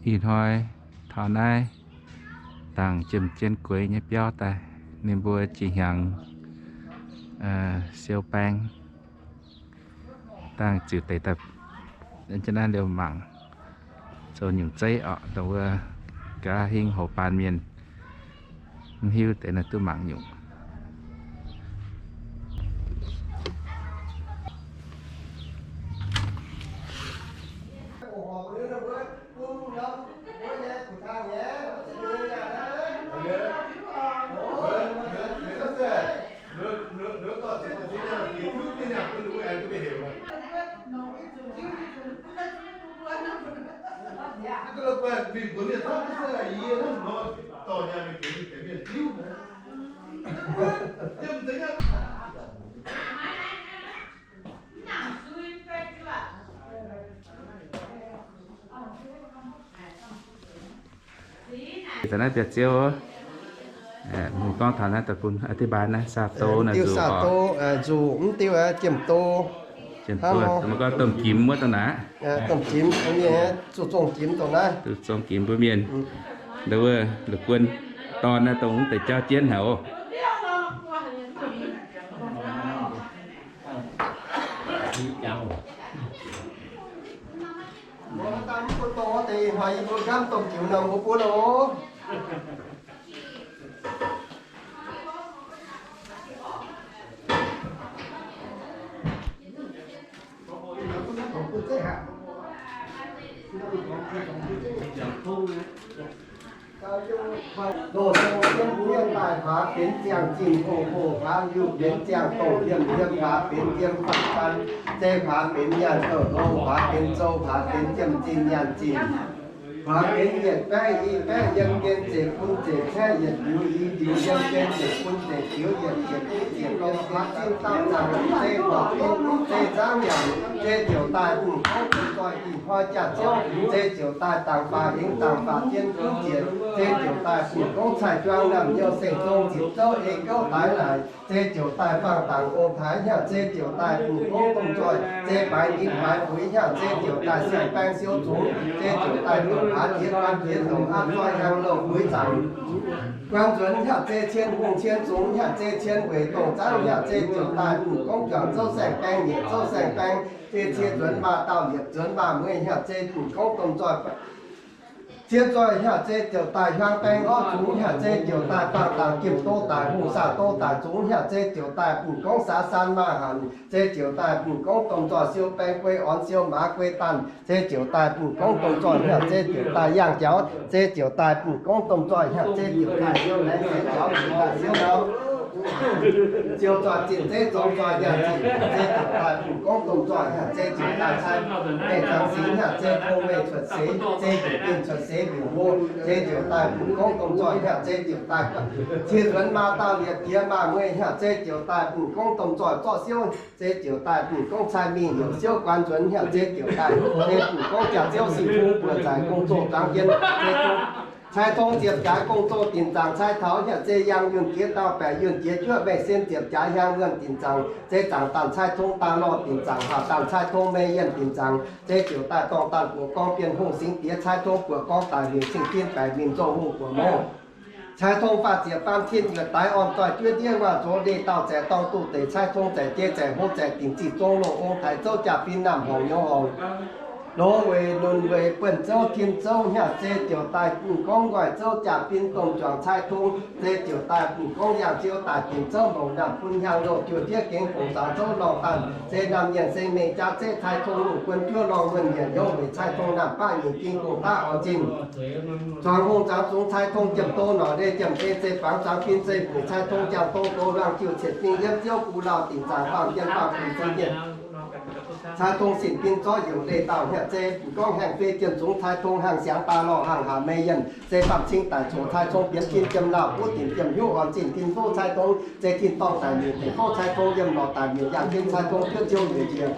Ih hnoi taux naaiv dangc jiem-jien gueix nyei biauv daaih, ninh mbuo jiex hnyangx siou baeng, dangh ziux deix daaih, naaiv liouh mangc zoux nyungc zeiv oc, dongh wuov gaav hingv houx baan mienh, mv hiuv deix naaiv duqv mangc nyungc. Da'naaiv biauv-ziouv, mv gorngv taux naaiv daaih bun อธิบาย naaiv ซาโต naaiv, diuh ซาโต, nzuqc mv diuh jiem-do. Mv gorngv domh jimx wuov dongh naaiv, domh jimx mbuo mienh, zuqc zongh jimx dongh naaiv, zuqc zongh jimx mbuo mienh. Ndo wuov la'guon dorn naaiv dongh mv deix jauv jienv haic oc. Loz-zong jienv mienh daaih faaux benx ziangh zinh, hungh hungh faaux liuh benx ziangh dongh, liemh liemh faaux benx yiem faanv faanv, zei faaux benx nyaanh douh lo, faaux benx zou, faaux benx jiem zinh nyaanh zinh, faaux benx yietc baeqv i baeqv yiem gen ziepc bun ziepc caeqv, yietc liuz i liuz yiem gen ziepc bun ziepc liuz, yietc ziepc i ziepc yiem faaux zinh dauh zaangc, zei faaux benx zei zaangv nyanc, zei ziouc daaih bun gorngv bun zoih ih hnoi jaax-ziouv, zei ziouc daaih dangx faaux hingv dangx faaux jienv kuv zietc, zei ziouc daaih bun gorngv caih juang naamh youh seng zong ziepc zouv ei gouv daix naaic, zei ziouc daaih faang dangx ong-taaix hnyangx, zei ziouc daaih bun gorngv domh nzoih, zei baaix nitv baaix fuix hnyangx, zei ziouc daaih siou baeng siou zungx, zei ziouc daaih doqc haaix jiex guan jiex doqc aav zoi hnyangx louh fuix zaangc. Guan nzuonx hnyangx, zei cien hungh cien zungx hnyangx, zei cien weic dongh zaangv hnyangx, zei ziouc daaih bun gorngv juangc zouv saeng-baeng, nyeic zouv saeng-baeng, zei cie nzuonx maah, daauh liepc nzuonx maah, mueiz hnyangx, zei bun gorngv domh nzoih. Cie nzoih hnyangx, zei ziouc daaih hiuang baeng orv zungx hnyangx, zei ziouc daaih faang dangx jiem-do daic, hungh saah-do daic zungx hnyangx, zei ziouc daaih bun gorngv saax saan maah hanc, zei ziouc daaih bun gorngv domh nzoih siou baeng guei orn siou maaz guei daanh, zei ziouc daaih bun gorngv domh nzoih hnyangx, zei ziouc daaih yangh jaux, zei ziouc daaih bun gorngv domh nzoih hnyangx, zei ziouc daaih siou laengz seix jaux, ziouc daaih siou nor. Siou nzoih zinh zeiv zorngx nzoih nyaanh zinh, zei ziouc daaih bun gorngv domh nzoih hnyangx, zei ziouc daaih cai meih zangx singx hnyangx, zei tong meih cuotv seix, zei bieqc dinh cuotv seix mbiungc hlo, zei ziouc daaih bun gorngv domh nzoih hnyangx, zei ziouc daaih cie nzuonx maah, daauh liepc jiex maah, mueiz hnyangx, zei ziouc daaih bun gorngv domh nzoih zorqv siouv, zei ziouc daaih bun gorngv cai mingh heuc siouv guan nzuonx hnyangx, zei ziouc daaih, zei bun gorngv jaax-ziouv sing fung buoz zaic gong zoh zuangx jien, zei cai tong ziepc jaaix gong zoh dinc zaangc cai taux hnyangx, zei yangh yunh jiex dauh baeqc yunh jiex juoqv meih sen ziepc jaaix hiaang wuonh dinc zaangc, zei zaangc daanh cai tong daaih lorh dinc zaangc, haac daanh cai tong meih yienh dinc zaangc, zei ziouc daaih dorngh daanh buoqc gorngv bienh hungh singx diex cai tong buoqc gorngv daic heuc cing-fin baeqc minc nzouh hungh buoqc mouh. Cai tong faah ziepc faam tin yuoqc daix orn doix juov ndiev nguaah zox ndeic dauh zaeqc dorng duqv deic cai tong zaeqc jei zaeqc hlo zaeqc dinc ziqc zong longc ong-taaix zouv jaa-fin naamh horngc nyouz horngc. Loz weic lunc weic buonv zouv tin zouv hnyangx, zei ziouc daaih bun gorngv nqoi zouv jaa-fin domh juangc cai tong, zei ziouc daaih bun gorngv yangh ziou daaih dinc zouv longc naamh bun hnyangx loh juoh ndiev gengx fongc zaangc zouv lorngh daanh, zei naamh mienh seng mengh jaa zeiv cai tong lungh guon juov lorngh wuonh nyiec nyouz weic cai tong naamh baav nyeic ging gong daav orn zinh. Zuangx hungh zuangx zungx cai tong jiem-do norqc ndeic jiem-ei zei fangx zuangx fin zei buic cai tong jangx dong gox luangh jiuh cietv ding yiemv ziouv gu lauh dinc zaangc faam jien faam buic zong jien. Cai tong sin bin zorqv youc ndeic dauh hnyangx, zei bun gorngv haengh fei jien zungx cai tong haengh siangx daaih lorh haangh haac mei yienh, zei faam cing daic coc cai tong bienx tin jiem lauh buov dinc jiem hiuv orn zinh tin fouv cai tong, zei tin dorngh daic miuc deic fouv cai tong yiem lorqc daic miuc yangh jien cai tong juov ziouv njiec njiec.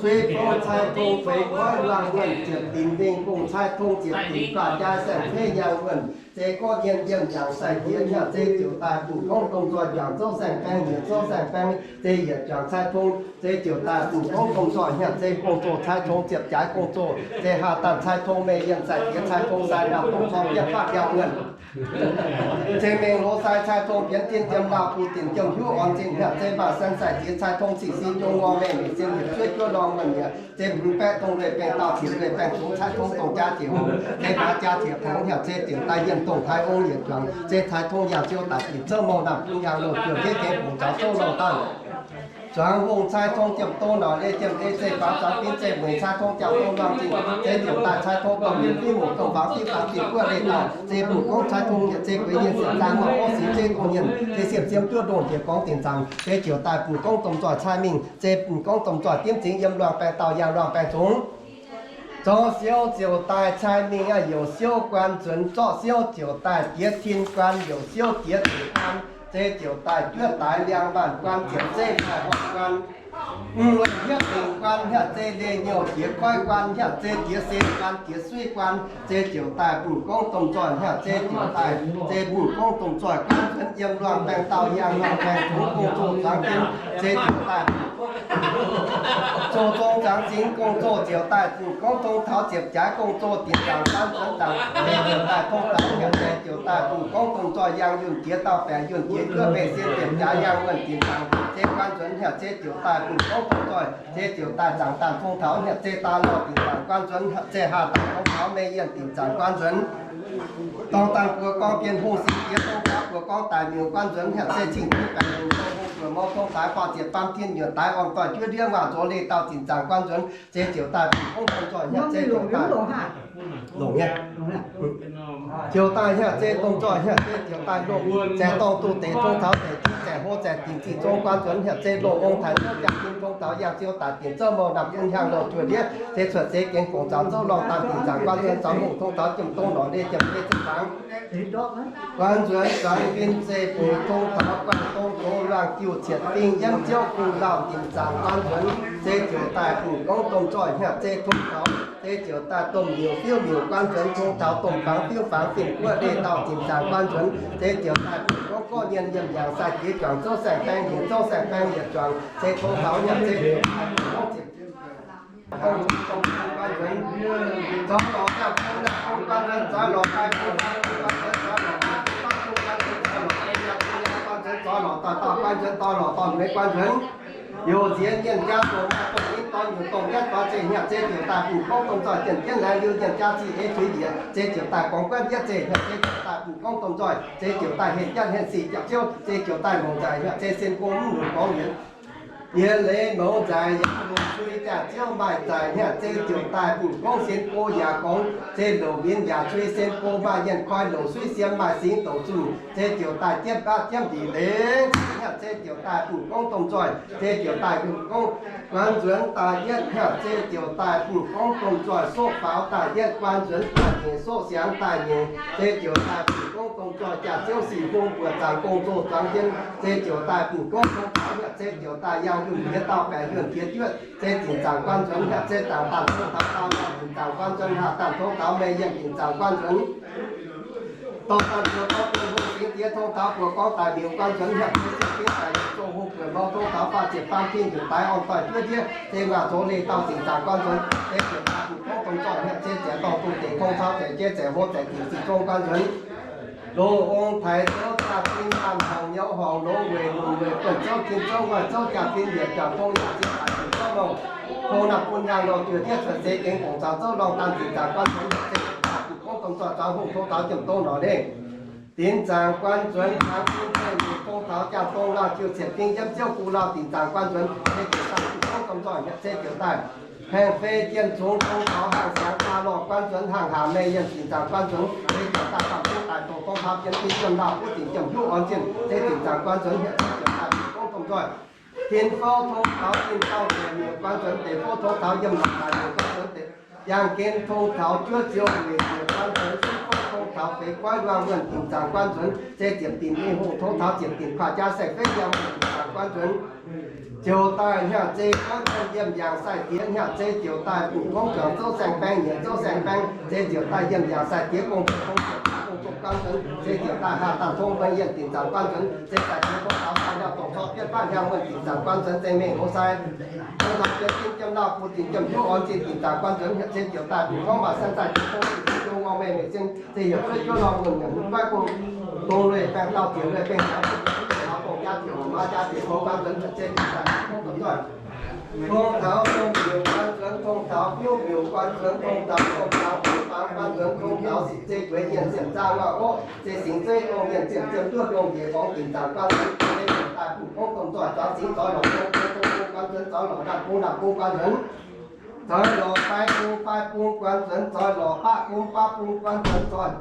Sui fouv cai tong feix koiv luangh wuonh ziepc dinc mengh gong cai tong ziepc dinc faah jaa saeng-feiv nyangh wuonh, zei gorngv yien yiem yangh sai jiex hnyangx, zei ziouc daaih bun gorngv domh nzoih juangc zouv saeng-baeng, yietc zouv saeng-baeng, zei yietc juangc cai tong, zei ziouc daaih bun gorngv domh nzoih hnyouv zeiv gong-zoh cai tongx ziepc jaaix gong-zoh, zeiv haav danh cai tongx meiv yienh sai diex cai tongx sai naamh dongh corc bietv faatv ndiangx-muonh. Ceng mengh loz sai cai tongx bienx tin jiem laauh buv dinc jiem hiuv orn zinh hnyouv zeiv mbaah saeng sai diex cai tongx ciqv sin jong ngor mengh meic sien yietc zuov juov lorngh muonh mi'aqv. Zeiv mbuo baeqv dongh lueic baengh dauh ziepc lueic baengh zungx cai tongx dongh jaax ziepc hungh. Zeiv baaix jaax ziepc hungh hnyouv zeiv ziouc daaih yienh dongh taaix ong yietc juangc. Zeiv cai tongx yangh ziouv daaih dinc zouv mouh naamh bun yangh loz juoh ndiev gengx bungx caux zouv lorngh dangh. Zuangx hungh cai tongx jiem dongh norqc leiz jiem ei zeiv faaux zuangx bin zeiv mueic cai tongx jauv dongh lorngh zinh. Zeiv ziouc daaih cai tongx dongh mienh fiuv muoc dongh faaux fiuv faaux zinh guoqv leiz daaih. Zeiv mbuoqc gorngv cai tongx yietc zeiv gueix yienh sienx zaang mangc orv sic zeiv dongh yienh. Zeiv siepv siem duqv ndongh jiex gorngv dinc zaangc. Zeiv ziouc daaih mbuoqc gorngv domh nzoih cai mingh. Zeiv mbuoqc gorngv domh nzoih dimv zingx yiem luangh baengh dauh yangh luangh baengh zungx. Zorqv siouv ziouc daaih cai mingh aqv. Youc siouv guan nzuonx, zorqv siouv ziouc daaih jiex tin guan, youc siouv jiex deic guan. Zeiv ziouc daaih juov daaix liangx maanc guan, ziepc zeiv daaih horpc guan. Mv lueic hietv dingc guan hnyouv zeiv leih nyouh jiex koiv guan hnyouv zeiv jiex sen guan jiex suiv guan. Zeiv ziouc daaih mbuoqc gorngv domh nzoih hnyouv zeiv ziouc daaih, zeiv mbuoqc gorngv domh nzoih guan nzuonx yiem luangh baengh dauh yangh luangh baengh zungx gong-zoh zuangx jienv. Zeiv ziouc daaih zoh zong zuangx zingx gong-zoh ziouc daaih mbuoqc gorngv dongh taux ziepc jaaix gong-zoh dinc zaangc guan nzuonx zaangc. Zeiv ziouc daaih tong zaangc hnyouv zeiv ziouc daaih mbuoqc gorngv domh nzoih yangh yunh jiex dauh baeqc yunh jiex juov meiv sien ziepc jaaix yangh wuonh dinc zaangc. Zeiv guan nzuonx hnyouv zeiv ziouc daaih mbuoqc gorngv domh nzoih. Zeiv ziouc daaih zaangc daaih tong taux hnyouv zeiv daaih lorh dinc zaangc guan nzuonx hnyouv zeiv haah daaih tong taux meiv yienh dinc zaangc guan nzuonx. Dorng dangh buoz gorngv bienh hungh sin diex tong taux buoz gorngv daic miuc guan nzuonx hnyouv zeiv cing-jienv baengc hungh dongh hungh buoz mouh tong taux faah ziepc baamh tin nyuoqc daaix orn doix juov ndiev waac nzuonx leiz dauh dinc zaangc guan nzuonx. Zeiv ziouc daaih mbuoqc gorngv domh nzoih hnyouv zeiv ziouc daaih longc nyei. Ziouc daaih hnyouv zeiv domh nzoih hnyouv zeiv ziouc daaih longc zaeqc dorngh duqv deix tong taux zaeqc tin zaeqc hlo zaeqc dinc ziqc zong guan nzuonx hnyouv zeiv longc ong taaix zouv jaa-fin tong taux yangh ziouv daaih dinc zouv mouh naamh bun hiaangx loz juoh ndiev zeiv cuotv seix gengx gongc zaux zouv lorngh dangh dinc zaangc guan nzuonx zaux hungh tong taux jiem dongh norqc ndeic jiem ndeic zeiv fangx guan nzuonx zuangx fin zeiv buic tong taux guanh dong gox luangh jiuh cietv dingh yiem ziouv guh lauh dinc zaangc guan nzuonx. Zeiv ziouc daaih mbuoqc gorngv domh nzoih hnyouv zeiv tong taux, zeiv ziouc daaih domh miuc fiuv miuc guan nzuonx tong taux domh fangx fiuv fangx fin guoqv leiz dauh dinc zaangc guan nzuonx. Zeiv ziouc daaih mbuoqc gorngv gorqv nyienh yiem yangh sai diex juangc zouv saeng-baeng yietc zouv saeng-baeng yietc juangc. Zeiv tong taux hnyouv zeiv ziouc daaih mbuoqc gorngv ziepc guan nzuonx, zorqv lorqc daaih bun naamh bun guan nzuonx, zorqv lorqc daaih bun faam bun guan nzuonx, zorqv lorqc daaih bun faam bun guan nzuonx, zorqv lorqc daaih bun yangh guan nzuonx, zorqv lorqc daaih dauh guan nzuonx, dorh lorqc dorh mueiz guan nzuonx. Youc nziex mienh jaa zoqc maaih dongh ninh dorn youc dongh yietv doix zeiv hnyouv zeiv ziouc daaih mbuoqc gorngv domh nzoih jienv jienv laengz liuz mienh jaa zih eix tuix njiec, zeiv ziouc daaih gorngv guanv yietv zeiv hnyouv zeiv ziouc daaih mbuoqc gorngv domh nzoih, zeiv ziouc daaih henh jatv henh sic jatv ziouv, zeiv ziouc daaih mouz nzaic hnyouv zeiv sin go mv lunc gorngv yienx. Yietc leiz mouz nzaic yaac longc cui jaax-ziouv maaih zaic hnyouv zeiv ziouc daaih mbuoqc gorngv sin go yaac gorngv, zeiv louc win yaac cui sin go maaih yienh koi louc suiv siem maaih singx douc zunh, zeiv ziouc daaih jienv baqv jienv ndiev leiz hnyouv zeiv ziouc daaih mbuoqc gorngv domh nzoih, zeiv ziouc daaih mbuoqc gorngv guan nzuonx daaih yietv hnyouv zeiv ziouc daaih mbuoqc gorngv domh nzoih soqv faaux daaih yietv guan nzuonx guanh nyeic soqv siangx daaih nyeic, zeiv ziouc daaih mbuoqc gorngv domh nzoih jaax-ziouv sic hung buoqc zaangc gong-zoh zuangx jienv, zeiv ziouc daaih mbuoqc gorngv domh nzoih hnyouv zeiv ziouc daaih yangh yunh jiex dauh baeqc yunh jiex juoqv, zeiv dinc zaangc guan nzuonx hnyouv zeiv zaangc daaih tong taux dauh lorh dinc zaangc guan nzuonx haah daaih tong taux meiv yienh dinc zaangc guan nzuonx. Dorh daaih buoz gorngv bienh hungh singx diex tong taux buoz gorngv daic miuc guan nzuonx hnyouv zeiv ziepc fingx daic yietc zong hungh buoz mouh tong taux faah ziepc baamh tin njiec daaix orn doix juov ndiev zeiv waac zoux leiz dauh dinc zaangc guan nzuonx. Zeiv ziouc daaih mbuoqc gorngv domh nzoih hnyouv zeiv ziouc dorh dongh deic tong taux zaeqc jeiv zaeqc hlo zaeqc dinc ziqc zong guan nzuonx. Loz-ong taaix zouv jaa-fin, maanh horngc nyouz horngc, loz-weic lunc weic buonv zouv, tin zouv ngoiv zouv, jaa-fin yietc juangc tong yaac zinh daaih dinc zouv mouh, tong naamh bun hiaangx loz juoh ndiev cuotv seix gengx gongc zaux zouv lorngh daan dinc zaangc guan nzuonx hnyouv zeiv ziouc daaih mbuoqc gorngv domh nzoih zuangx hungh tong taux jiem dongh norqc leiz. Dinc zaangc guan nzuonx hnaangx bun zeiv nyeic tong taux jaang dong laanh jiu cietv dingh yiem ziouv guh lauh dinc zaangc guan nzuonx, zeiv ziouc daaih mbuoqc gorngv domh nzoih hnyouv zeiv ziouc daaih haengh fei jien zungx tong taux haangh siangx jaa lorh guan nzuonx, haangh haac meiv yienh dinc zaangc guan nzuonx, zeiv ziouc daaih faam-fingx daaih doqc gorngv taux jiem dinh jiem laauh buov dinc jiem hiuv orn zinh, zeiv dinc zaangc guan nzuonx hnyouv zeiv ziouc daaih mbuoqc gorngv domh nzoih. Tin fouv tong taux tin dauh deix miuc guan nzuonx, deix fouv tong taux yiem lorqc daaih miuc guan nzuonx, deix yangh gen tong taux juov ziouv weic miuc guan nzuonx, suiv fouv tong taux feix goiv luangh wuonh dinc zaangc guan nzuonx, zeiv ziepc dinc mingh hungh tong taux ziepc dinc kuaah jaa saeng-feiv yangh wuonh dinc zaangc guan nzuonx. Ziouc daaih hnyouv zeiv gorngv yiem yangh sai diex hnyouv zeiv ziouc daaih mbuoqc gorngv juangc zouv saeng-baeng nyeic zouv saeng-baeng, zeiv ziouc daaih yiem yangh sai diex gong-zoh gong-ziec Guv guanh nzuonx se ziouc daaih haah daaih tong mbuo yienh dinc zaangc guanh nzuonx se zaaix jiex tong taux daaih ndau dongc corc bietv faanv hiaang wuonh dinc zaangc guanh nzuonx se mengh hoz sai. Tong taux bietv jin jiemh lauh, bu dinc jiemh hiuv orn zinh dinc zaangc guanh nzuonx hietc se ziouc daaih bungx gorngv maaih saeng zaah jiex tong zinh jong ngorc meih meih zinh se hietc cuotv juov norm wuonh nyanc mv guaiv gong dong lueic baengh dauh diex lueic baengh jaax butv daaih taux dongh jaax diex horc maa jaax diex tong guanh nzuonx hietc se ziouc daaih bungx gorngv nzuonx nzoih. Tong taux dongh miuc guanh nzuonx, tong taux biuv miuc guanh nzuonx, tong taux dongh taux biuv faang guanh nzuonx, tong taux sic zei gueix nyienh zienh zaang maaih oqv, zei singx zeiv dongh nyienh zienh ziem duqv dongh njiec gorngv dinc zaangc guanh nzuonx, se ziouc daaih bungx gorngv dongh nzoih zuangx singx zoix lorqc dong bung dong bung guanh nzuonx, zoix lorqc ndapv bung ndapv bung guanh nzuonx, zoix lorqc fai bung fai bung guanh nzuonx, zoix lorqc baqv bung baqv bung guanh nzuonx, zoih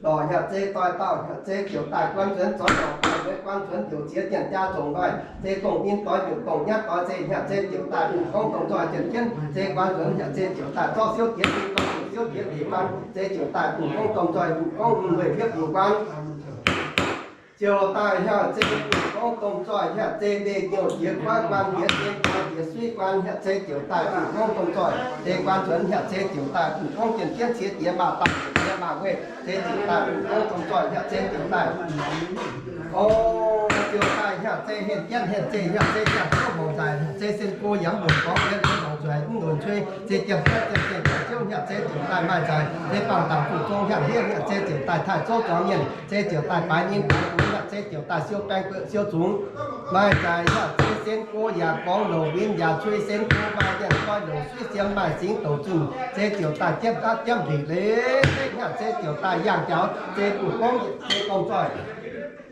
lorqc hietc zei doix dauh hietc zei ziouc daaih guanh nzuonx, zoix lorqc fai mueiz guanh nzuonx, youc ziex dienh jaa zongc ndoih, zei dongh in doix nyungc dongh nyatv doix zei hietc zei ziouc daaih bungx gorngv dongh nzoih jienv jienv, zei guanh nzuonx hietc zei ziouc daaih zorqv siouv diex bun dongh siouv diex bieqc guanh, zei ziouc daaih bungx gorngv dongh nzoih bungx gorngv lueic hietv bieqc guanh. Ziouc daaih hietc zei bungx gorngv dongh nzoih hietc zei leih nyouh jiex kuaaiv guanh jiex zinh guanh jiex suiv guanh hietc zei ziouc daaih bungx gorngv dongh nzoih zei guanh nzuonx hietc zei ziouc daaih bungx gorngv jienv jienv cie diex maah dauh jiex diex maah weih zei ziouc daaih bungx gorngv dongh nzoih hietc zei ziouc daaih O ziouc daaih hietc zei henh jienv henh zei hietc zei ziangh ziouv hmuangx nzaaih hietc zei sin go yaac mv mbuonx gorngv yiem mbuo longc zueiz mv nunc cuei zei jiemh jienv jiemh jienv ziouv hietc zei ziouc daaih maaih nzaaih zei bangh dangc guv zong hietc hiev hietc zei ziouc daaih taaih zouv zuangx mienh zei ziouc daaih baaix ninh hietc zei ziouc daaih siou baeng beuh siou zungx maaih nzaaih hietc zei sin go yaac gorngv louc win yaac cuei sin go maaih mienh zoi louc suiv siem maaih singx douc zunh zei ziouc daaih jiemv dapv jiemv mbic leiz hietc zei ziouc daaih yangh jaux zei bungx gorngv yietc zei dongh nzoih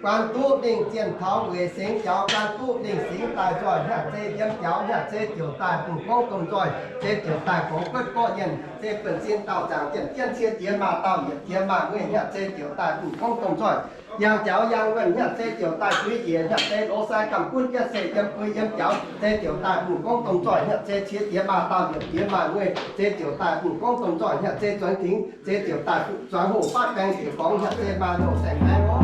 guan duqv lingh zienh taux weic singx jaux guan duqv lingh singx daaih nzoih hietc zei yiem jaux hietc zei ziouc daaih bungx gorngv dongh nzoih zei ziouc daaih gorngv guotv gorqv nyienh zei buonv sin dauh zaangc jienv jienv cie diex maah dauh yietc diex maah weih hietc zei ziouc daaih bungx gorngv dongh nzoih yangh jaux yangh wuonh hietc zei ziouc daaih guix njiec hietc zei lorz sai gamh gunv jienv se yiem guix yiem jaux zei ziouc daaih bungx gorngv dongh nzoih hietc zei cie diex maah dauh yietc diex maah weih zei ziouc daaih bungx gorngv dongh nzoih hietc zei zuangx dingx zei ziouc daaih zuangx hoc fatv baeng ziouc gorngv hietc zei maah loh saeng baeng oc.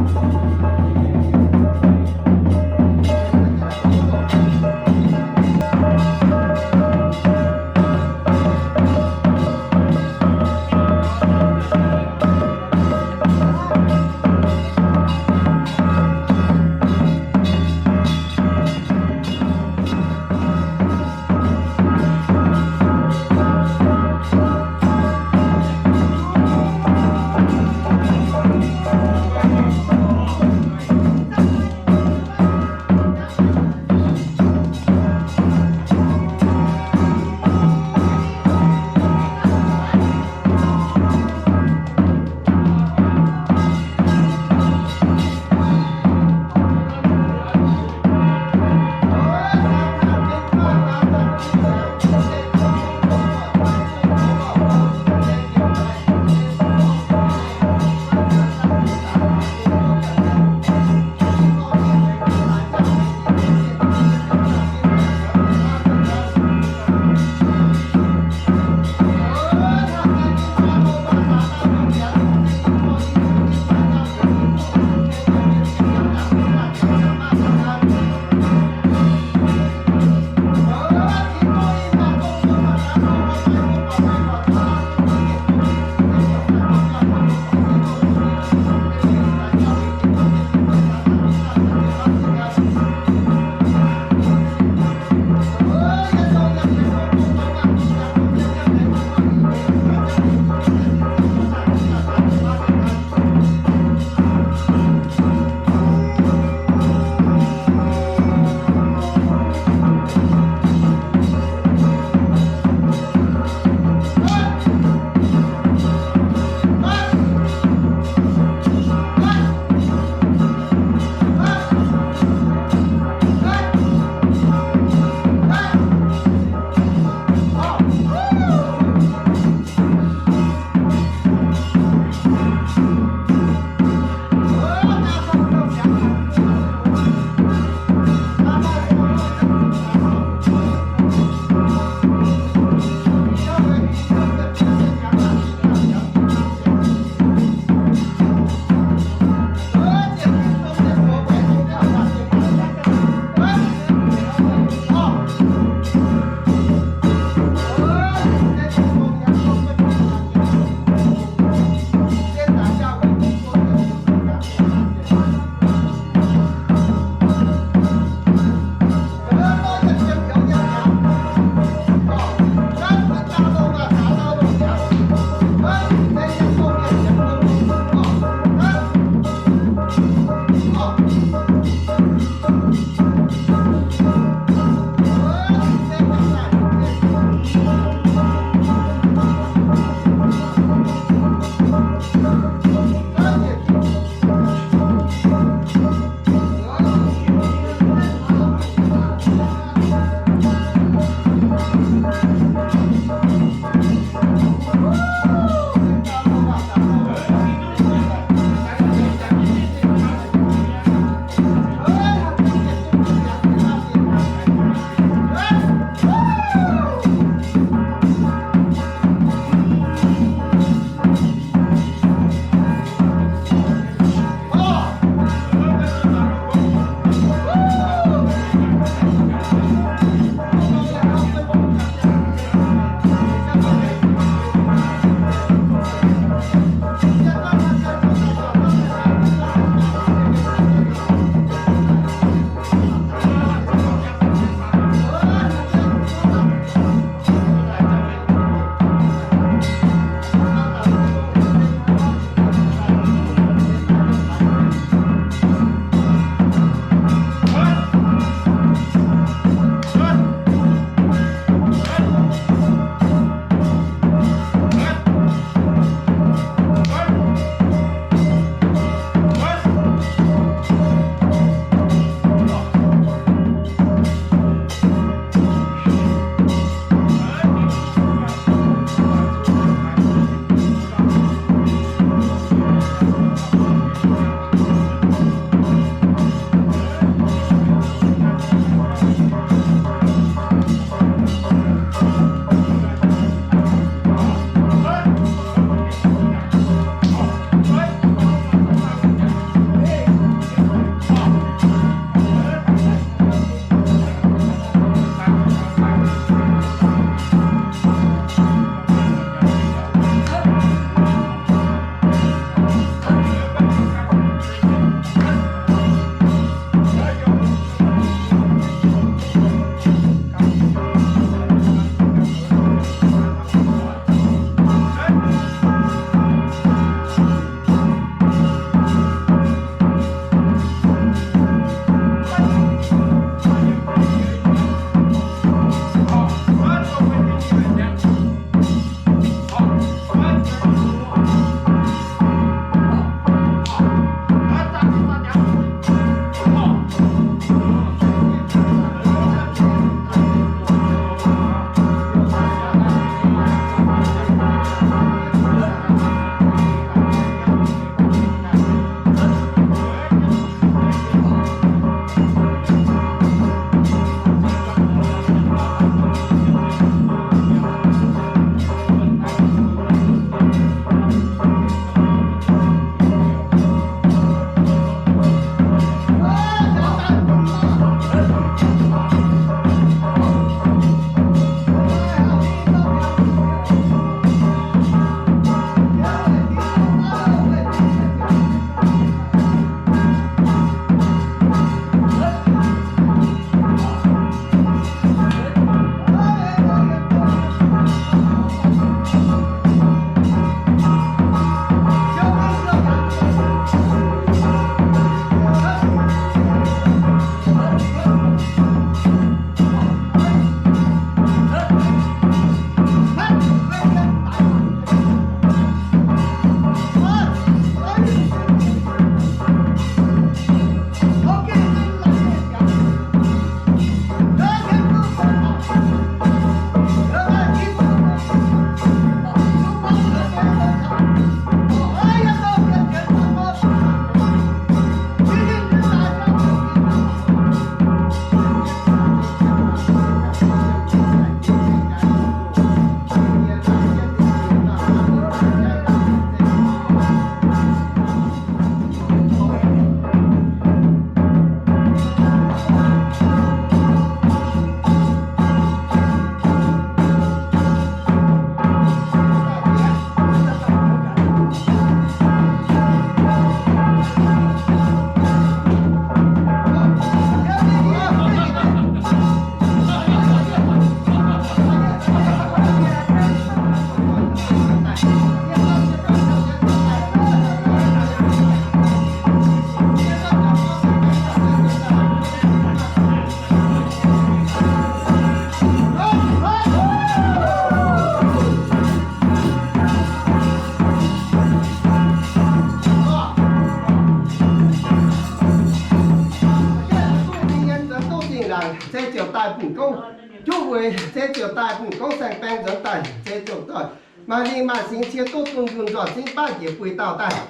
daaih bun gorngv juqv weic, se ziouc daaih bun gorngv saeng-baeng nzuonx daaih, se ziouc daaih maaih lingh maaih singx cie duqv dunh yunh nzoih zingv baav njiec buih dauh daaih.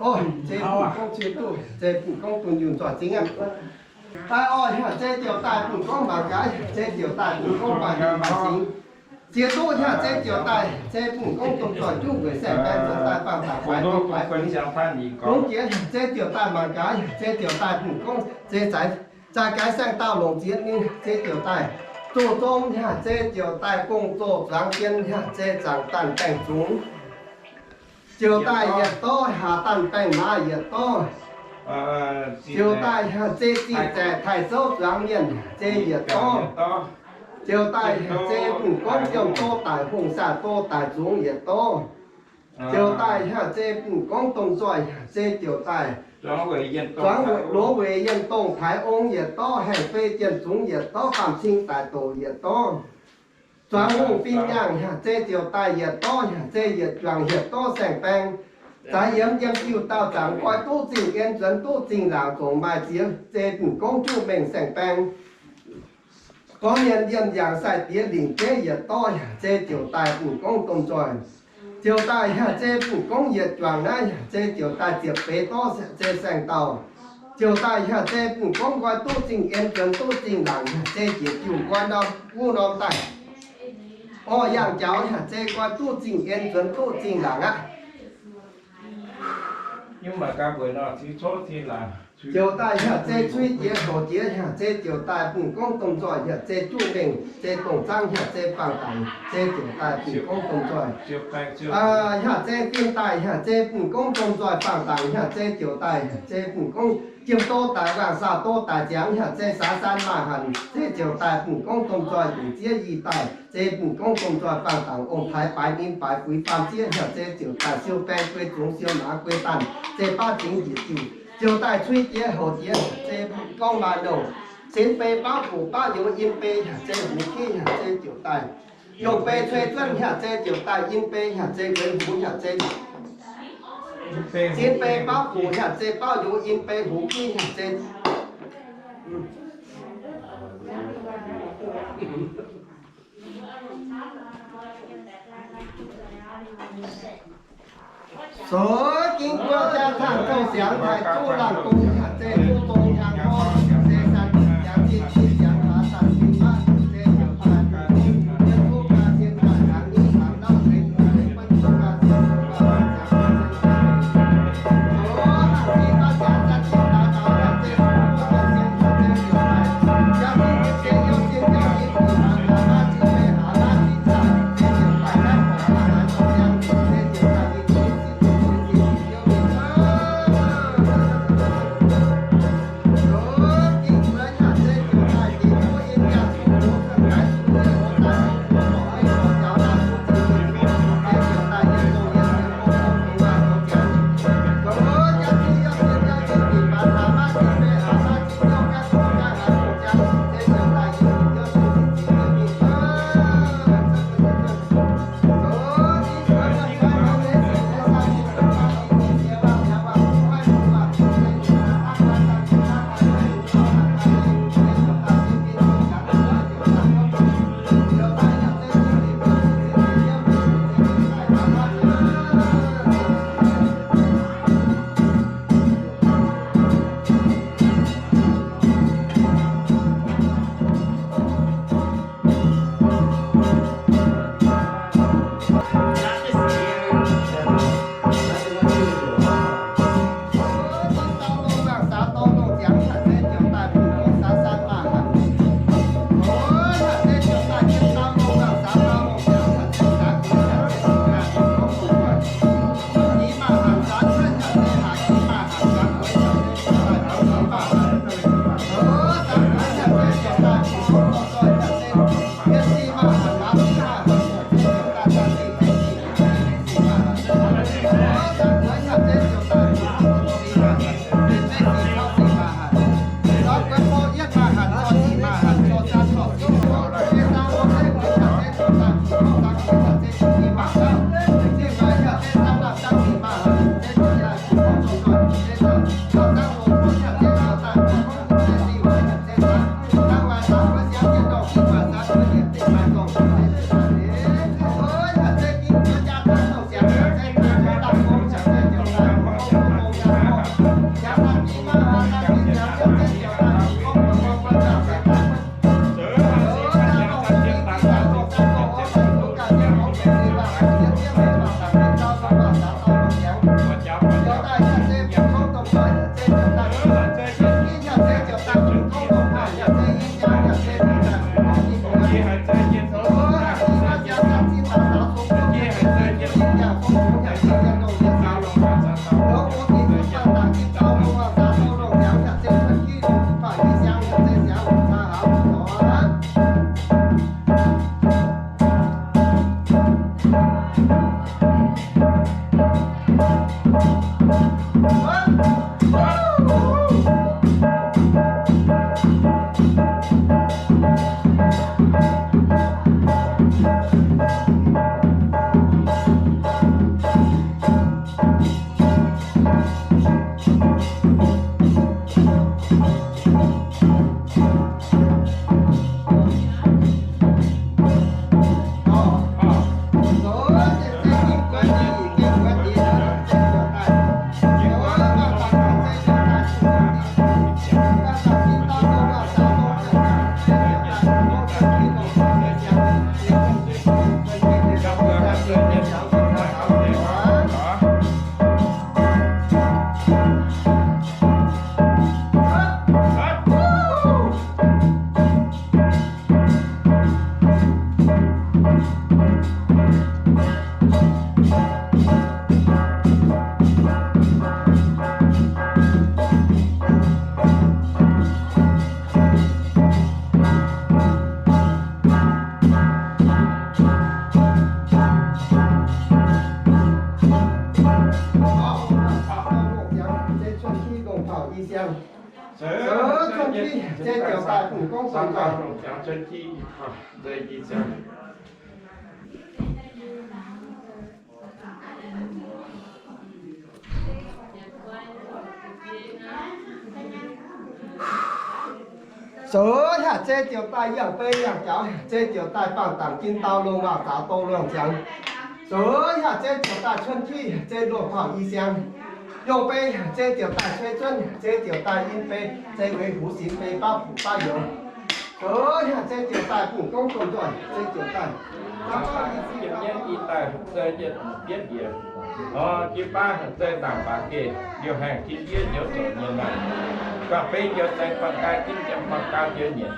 O, se bun gorngv cie duqv, se bun gorngv dunh yunh nzoih zingv aqv. Daaih oix hnyangx se ziouc daaih bun gorngv mangc gaax, se ziouc daaih bun gorngv maaih lingh maaih singx cie duqv hnyangx se ziouc daaih, se bun gorngv domh nzoih juqv weic saeng-baeng nzuonx daaih faang daaih faix daaih faix longx jiex, se ziouc daaih mangc gaax, se ziouc daaih bun gorngv se zaaix, zaaix gaax saeng-dauh longc ziex ninh, se ziouc daaih zoh zong hnyangx, se ziouc daaih gong-zoh zuangx jien hnyangx, se zaangc daanh baengh zungx ziouc daaih yietc dorv, haac daanh baengh maaz yietc dorv, ziouc daaih hnyangx se zinh zaeqc taaih zouv zuangx mienh se yietc dorv, ziouc daaih hnyangx se bun gorngv jiem do daic, hungh saah do daic zungx yietc dorv, ziouc daaih hnyangx se bun gorngv domh nzoih hnyangx se ziouc daaih zuangx longx weic yienh dongh taaix ong yietc dorv, haengh fei jien zungx yietc dorv, faam cing daic doc yietc dorv, zuangx hungh fin-nyangh hnyangx se ziouc daaih yietc dorv, hnyangx se yietc juangc yietc dorv saeng-baeng, zaaix yiem jiem jiu dauh zaangc nqoi duqv zingh en, nzuonx duqv zingh laangc, zongc maaih ziex se bun gorngv juqv mengh saeng-baeng. Gorngv mienh yiem yangh sai-diex lingc jeiv yietc dorv hnyangx se ziouc daaih bun gorngv domh nzoih, ziouc daaih hnyangx se bun gorngv yietc juangc naaiv hnyangx se ziouc daaih ziepc feix dorv se saeng-dauh, ziouc daaih hnyangx se bun gorngv nqoi duqv zingh en, nzuonx duqv zingh laangc hnyangx se njiec jiu nqoi norm wuov norm daaih. Orv, yangh jaux hnyangx se nqoi duqv zingh en, nzuonx duqv zingh laangc aqv. Ziouc daaih hnyangx se cui jiex houc jiex hnyangx se ziouc daaih bun gorngv domh nzoih hnyangx se juqv mengh se dongh zaangv hnyangx se faang dangx se ziouc daaih bun gorngv domh nzoih hnyangx se fin daaih hnyangx se bun gorngv domh nzoih faang dangx hnyangx se ziouc daaih hnyangx se bun gorngv jiem do daic, waangc saah do daic ziangx hnyangx se saax saan maaih hanc se ziouc daaih bun gorngv domh nzoih nduqc ziev i daaih se bun gorngv domh nzoih faang dangx ong-taaix baaix ninh baaix fuix faam ziev hnyangx se ziouc daaih siou baeng guei zungx siou maaz guei daanh se baav zingx njiec jiu, ziouc daaih cui jiex houc jiex hnyangx se bun gorngv maaih nouh. Sinx bei baav fuc baav youz in bei hnyangx se hmz kiv hnyangx se ziouc daaih yongh bei cui zuonv hnyangx se ziouc daaih in bei hnyangx se gueix hmz hnyangx se sinx bei baav fuc hnyangx se baav youz in bei hmz kiv hnyangx se zoux gingx buo jaa tangh zouv siangx taaih zuqv laangh gong hnyangx se zuqv zong hnyangx orv hnyangx se san jin siangx jin jin siangx hlaax daaih sin maiv se ziouc daaih bun gorngv yiem zuqv gaax sin daaih hnyangx nyingv hnyangx lauh se zuqc se guan zuqv gaax sin zuqc gaax sin siangx sin sin sin zoux laangh sin baav siangx san jin daaih daux hnyangx se zuqc zuqv zong siangx hnyangx se ziouc daaih jaa sin nyei se yiem sin jaa sin buoz hnaangx hnaangx maiv sin mei hnaangx maiv sin caqv se ziouc daaih naaiv horngc hnaangx hnaangx zong siangx se ziouc daaih nyei sin sin sin sin sin ziouv mingh Zoux cuotv ki, zei ziouc daaih bun gong dongh nzoih. Zoux haav zei ziouc daaih yangh bei yangh jaux, zei ziouc daaih bangh dangc jin dau longc waac zaux dongh luangh ziangx. Zoux haav zei ziouc daaih cuotv ki, zei luoqc taux i siang. Yongh bei zei ziouc daaih cei zuonv, zei ziouc daaih in bei, zei weic huv sinx bei baav fuqv baav youz. Zoux haav zei ziouc daaih bun gong dongh nzoih, zei ziouc daaih. Jienv i daaih zei jienv bietv njiec. Nor jiu baav haaix zei dangc baac geh, liouh haengh tin-ndiev njoux zoux nyien maanh. Guangc fei njoux zaengx, guangc gaa ginv jiem, guangc gaa njoux nyienc.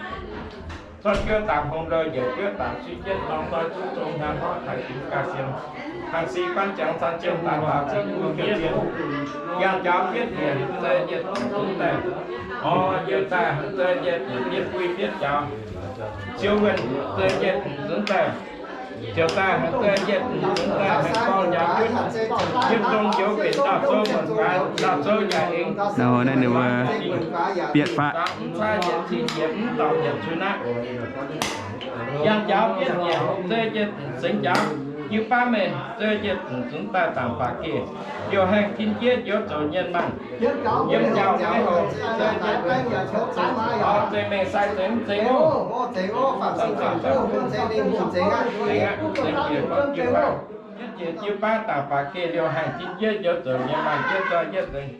Zorqv juov daaih hngongx louh, njiec juov daaih suiv jienv norm ndoi zuqv zong hnyangx horv taaix fingx ga'sie. Haaix si guanv jangx san jiem daaih daaih zengv wuov jienv. Yangh jaux bietv njiec zei jienv zunv daaih. Orv, yie daaih zei jienv bietv bui bietv jaux. Siou wuonh zei jienv zunv daaih. Ziouc daaih haaix zei jienv zunv daaih haih gorngv njaaux jienv dongh njoux benx ndau-zouv muonc gaax, ndau-zouv yaac aengx. Naaiv ninh mbuo bietv faqv. Mv caav yietc cin yietc mv dorngc yietc cun aqv. Yangh jaux bietv njiec zei jienv sengx jaux. Jiu baav meih zei jienv zunv daaih dangc baac geh, liouh haengh tin-ndiev njoux zoux nyien maanh. Yiem njaaux maiv hoc zei jienv, orv, zei mengh sai zengx mv zeiz oc. Zengx aqv, zengx jienv jiu baav dangc baac geh liouh haengh tin-ndiev njoux zoux nyien maanh, yietv zoih yietv nzengc.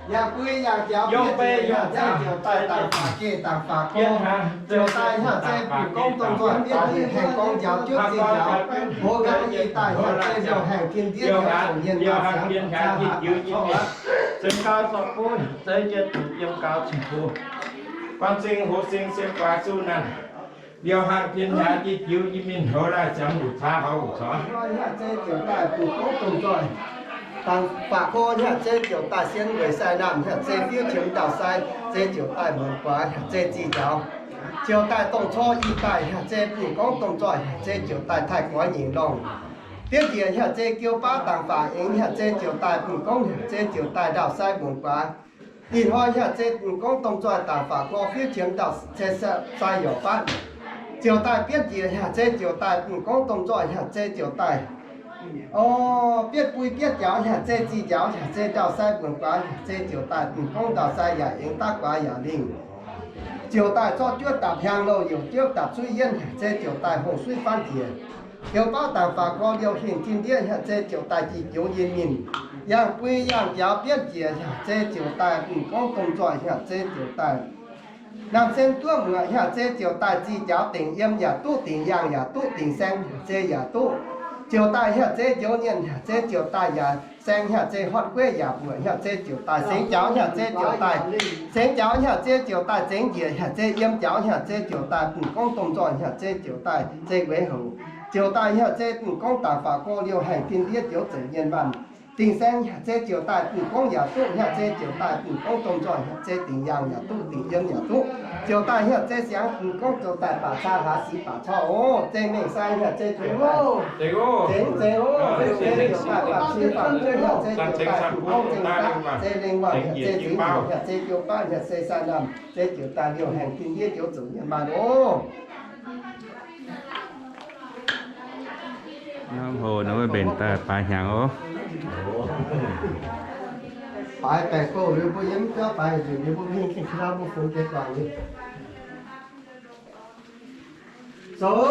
Yaac bui yaac njaaux bietv njiec, hnyangx zei ziouc daaih dangc faatv geh dangc faatv gorx, ziouc daaih hnyangx zei bun gorngv dongh nzoih bietv njiec, haengh gorngv njaaux juotv zinh njaaux, mbuo nqaang ih daaih hnyangx zei liouh haengh tin-ndiev njoux zoux nyien maanh, siangx daaih caux jiu-baang sortv buv, zei jienv yiem gaux cing-mbuo, guanh zingh hoz sing siem guaax suv naanh. Liouh haengh tin-ndiev jiex jiux nyei mienh houz daaih ziangx wuc caa houx wuc corc. Hnyangx zei ziouc daaih bun gorngv dongh nzoih dangc faatv gorx, hnyangx zei ziouc daaih sien weic sai naamh, hnyangx zei fiuv qiemx ndau-sai, zei ziouc daaih muonz guaax, hnyangx zei zih njaaux. Ziouc daaih dongh corc ih daaih, hnyangx zei bun gorngv dongh nzoih, hnyangx zei ziouc daaih taaih goix nyingc lorngh. Bietv njiec, hnyangx zei jiu-baang dangc faatv aengx, hnyangx zei ziouc daaih bun gorngv, hnyangx zei ziouc daaih ndau-sai muonz guaax. Ih hnoi hnyangx zei bun gorngv dongh nzoih dangc faatv gorx, fiuv qiemx ndau-sai, sai yaac fatv. Ziouc daaih bietv njiec, hnyangx zei ziouc daaih bun gorngv dongh nzoih, hnyangx zei ziouc daaih, o, bietv bui bietv njaaux, hnyangx zei zih njaaux, hnyangx zei ndau-sai muonz guaax, hnyangx zei ziouc daaih bun gorngv ndau-sai yaac aengx daav guaax yaac lingh. Ziouc daaih zorqv juov dapc hiaang louh, youc juov dapc suiv yienv, hnyangx zei ziouc daaih hongh suiv faanv njiec. Jiu-baang dangc faatv gorx, liouh haengh tin-ndiev, hnyangx zei ziouc daaih jiex jiux nyei mienh. Yangh bui yangh njaaux bietv njiec, hnyangx zei ziouc daaih bun gorngv dongh nzoih, hnyangx zei ziouc daaih naamh sen duqv muoc, hnyangx zei ziouc daaih zih njaaux dingc yiem yaac duqv, dingc yangh yaac duqv, dingc saeng hnyangx zei yaac duqv. Ziouc daaih hnyangx zei njoux nyien, hnyangx zei ziouc daaih yaac saeng, hnyangx zei hotv gueiv yaac mbuoqc, hnyangx zei ziouc daaih sengx njaaux, hnyangx zei ziouc daaih sengx njaaux, hnyangx zei ziouc daaih zengx njiec, hnyangx zei yiem njaaux, hnyangx zei ziouc daaih bun gorngv dongh nzoih, hnyangx zei ziouc daaih zei weic houc. Ziouc daaih hnyangx zei bun gorngv dangc faatv gorx, liouh haengh tin-ndiev njoux zoux nyien maanh. Dingh saeng hnyangx-zeiv ziouc daaih bun gorngv yaac duqv, hnyangx-zeiv ziouc daaih bun gorngv domh nzoih, hnyangx-zeiv dingh yaangh yaac duqv, dingh yiem yaac duqv, ziouc daaih hnyangx-zeiv siangx bun gorngv zoux daaih baac caa hlaax sic baac corc oc. Zeiv mengh saeng hnyangx-zeiv ziouc daaih zengx zengx oc. Zeiv ziouc daaih baac cing baac nzuih, hnyangx-zeiv ziouc daaih bun gorngv zengx daaih, zeiv lengh waac hnyangx-zeiv zingx, hnyangx-zeiv jiu baav, hnyangx-zeiv saah naamh, zeiv ziouc daaih liouh haengh tin-ndiev njoux zuqc nyei maanh oc. Hnangv hoc nor mbenc daaih baaix hnyangx oc. Baaix baengc bouh liuz mbuo yiem biauv baaix nzunc nyei, mbuo mingh gengh ka'ndau mbuo fungx jiex guangc nyei. Zoux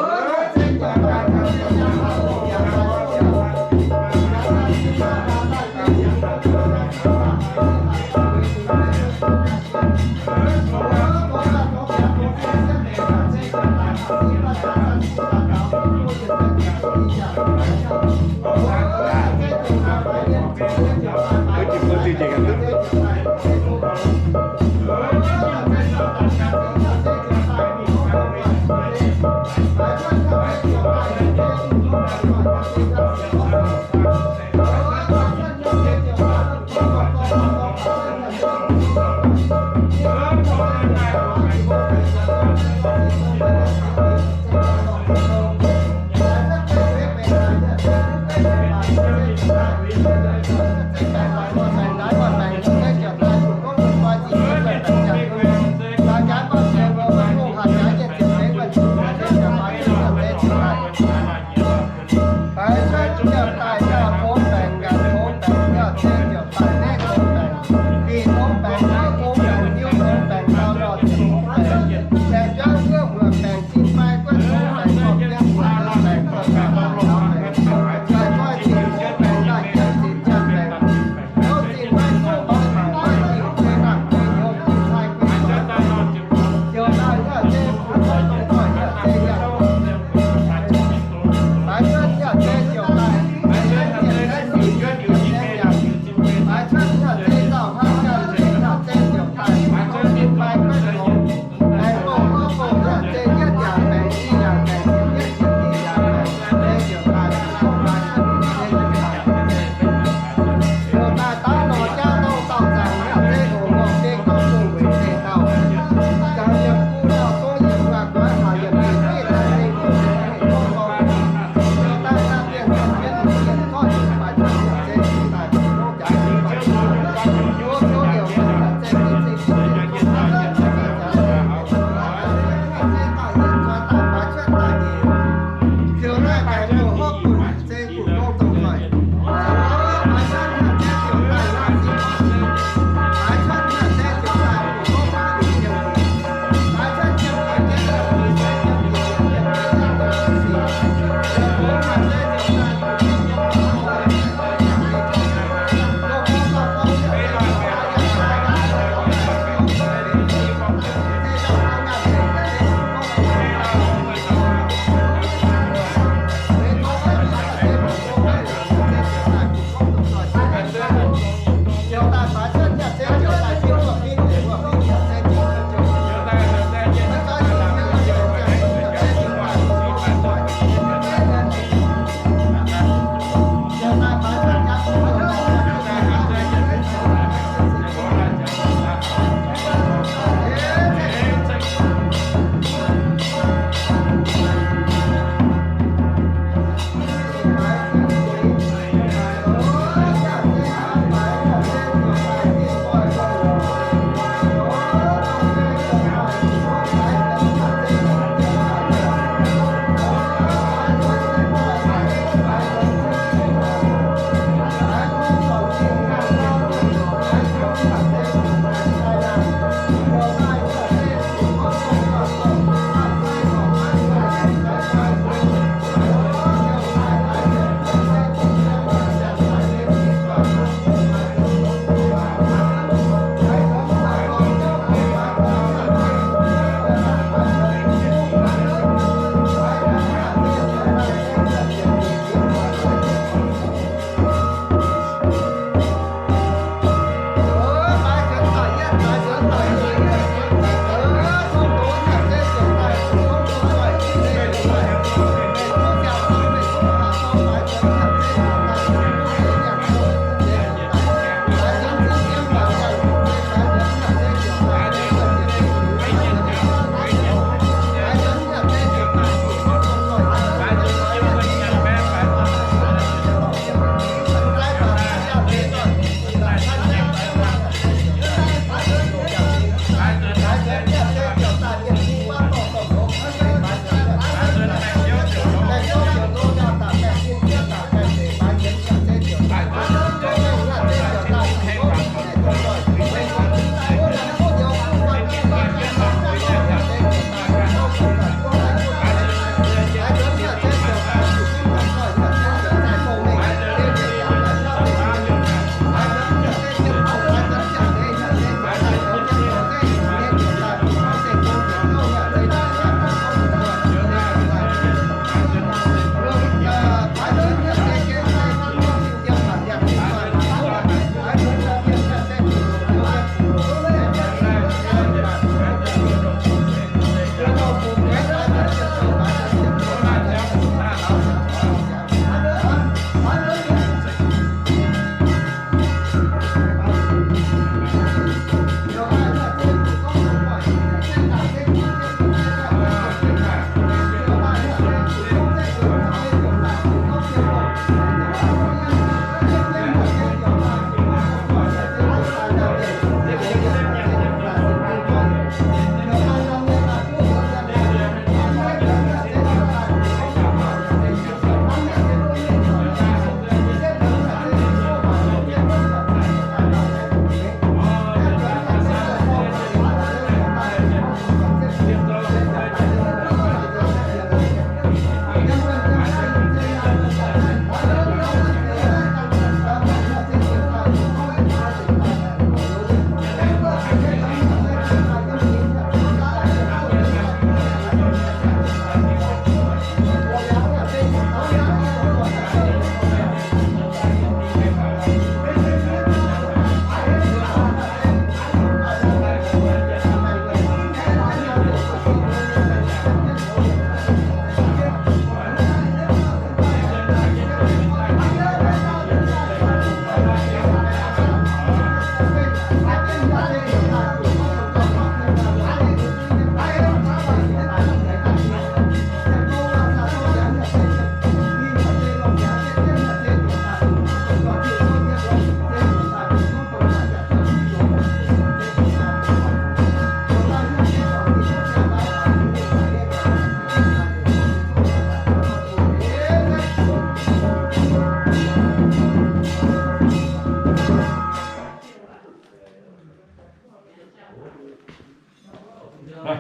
Zoux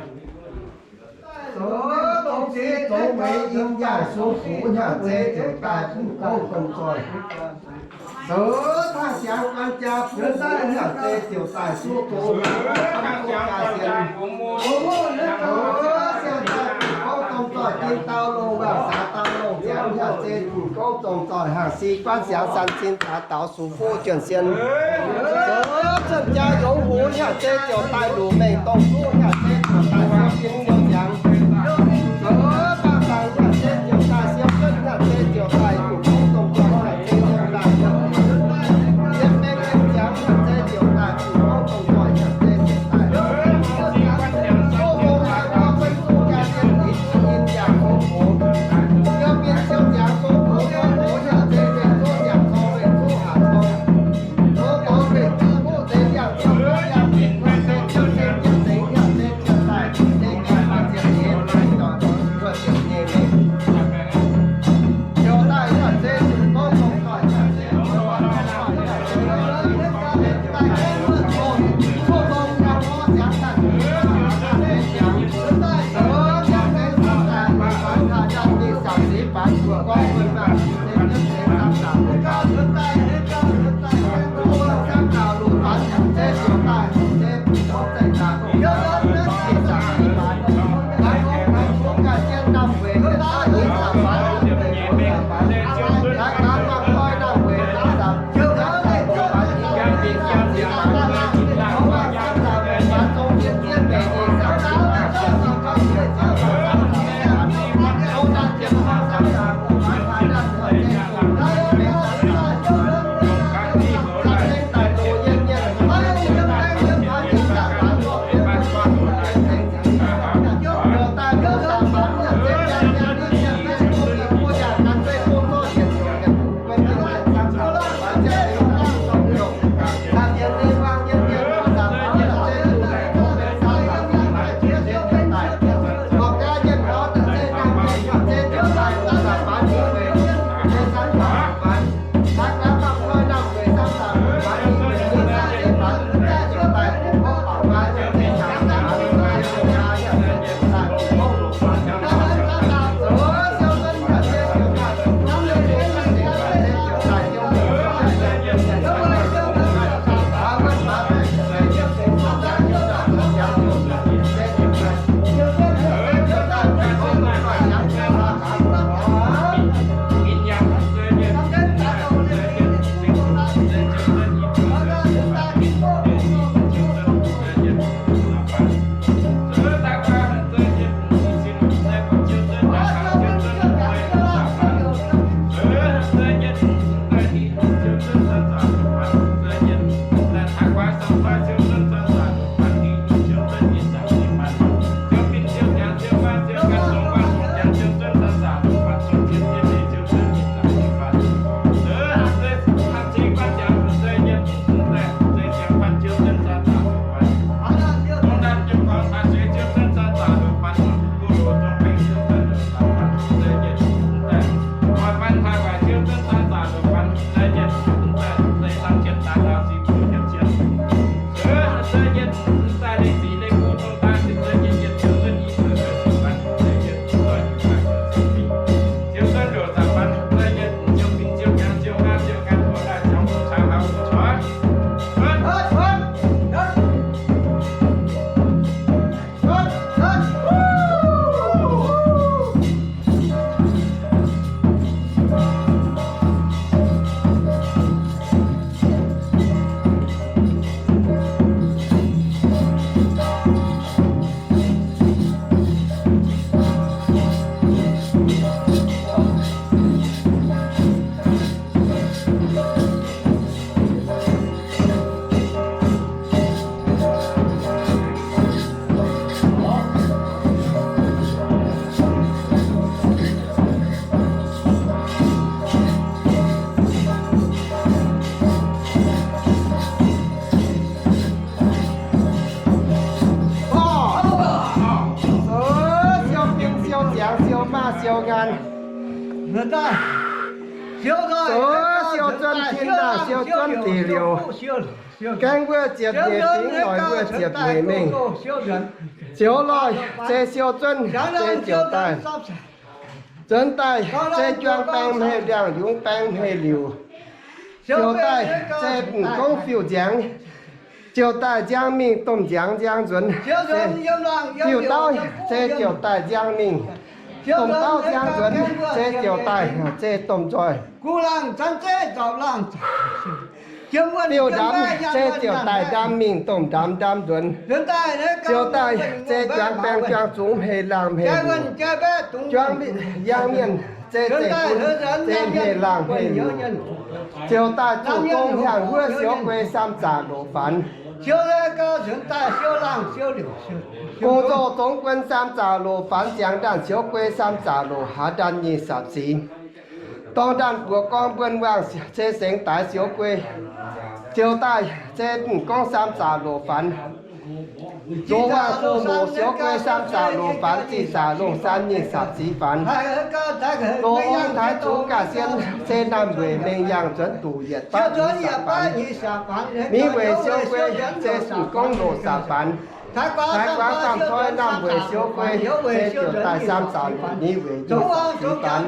dongh ziex zoux mueiz yiem yangh sung fuqv hnyangx-zeiv ziouc daaih mv gorngv domh zoih. Zoux tangh ziangx guan jaa bungx hnyangx-zeiv ziouc daaih suv gong, suv jaa sienx. Zoux siou daaih gorngv domh zoih, jin dau longh, waac saax dau longh, ziangx hnyangx-zeiv bungx gorngv domh zoih, hangc si guanv siangx san zin daaix daaux sung fuqv juonh sienx. Zoux cuotv jaa yongz huv hnyangx-zeiv ziouc daaih luqc mengh dongh fuqv hnyangx-zeiv ziouc daaih siou bin siou ziangx. Zoux baamh dangx hnyangx-zeiv ziouc daaih siou cuotv hnyangx-zeiv ziouc daaih bungx gorngv domh zoih hnyangx-zeiv ziouc daaih yiem mengh yiem ziangx hnyangx-zeiv ziouc daaih bungx gorngv domh zoih hnyangx-zeiv ziouc daaih. Siou bin siou ziangx siou maaih siou ngaan. Zoux siou zuonv tin daaih siou zuonv deic liouc. Gaengh wuov ziepc nyeic fingx, doic wuov ziepc nyeic mengh. Ziouv loih, zei siou zuonv, zei ziouc daaih. Nzuonx daaih zei juang baeng hmei liangh, yungz baeng hmei liuc. Ziouc daaih zei m'gongv fiuv-nziangx. Ziouc daaih nziang mingh domh nziangx nziang nzuonx. Fiuv-dauh zei ziouc daaih nziang mingh domh dauh nziang nzuonx. Zei ziouc daaih zei domh nzoih. Fiuv ndamv zei ziouc daaih ndamv mingh domh ndamv ndamv nzuonx. Ziouc daaih zei juang baeng juang zungx hmei laangh hmei liuc. Juang yangh mienh zei zeiv gunv zei hmei laangh hmei liuc. Ziouc daaih zuqc gong hiaangx wuov siou guei samv zaqc loc faanx. Gong zoh zongx guon samv zaqc loc faanx, ziangx ndaanh siou guei samv zaqc loc haaz ndaanh nyic sapc sic. Dorng ndaanh buoz gorngv mbuonx wangh cei sengx daaix siou guei. Ziouc daaih zei m'gongv samv zaqc loc faanx. Zoux wangh fu muc siou guei samv zaqc loc faanx, ziqc zaqc longh saan nyic sapc sic faanx. Zoux ong taaix zuqc gaax sien cei naamh weic mengh yangh nzuonx duqv yietc baav nyic sapc faanx. Mingh weic siou guei zei m'gongv loc sapc faanx. Taaix guaax faam toi naamh weic siou guei zei ziouc daaih samv zaqc loc mingh weic nyic sapc sic faanx.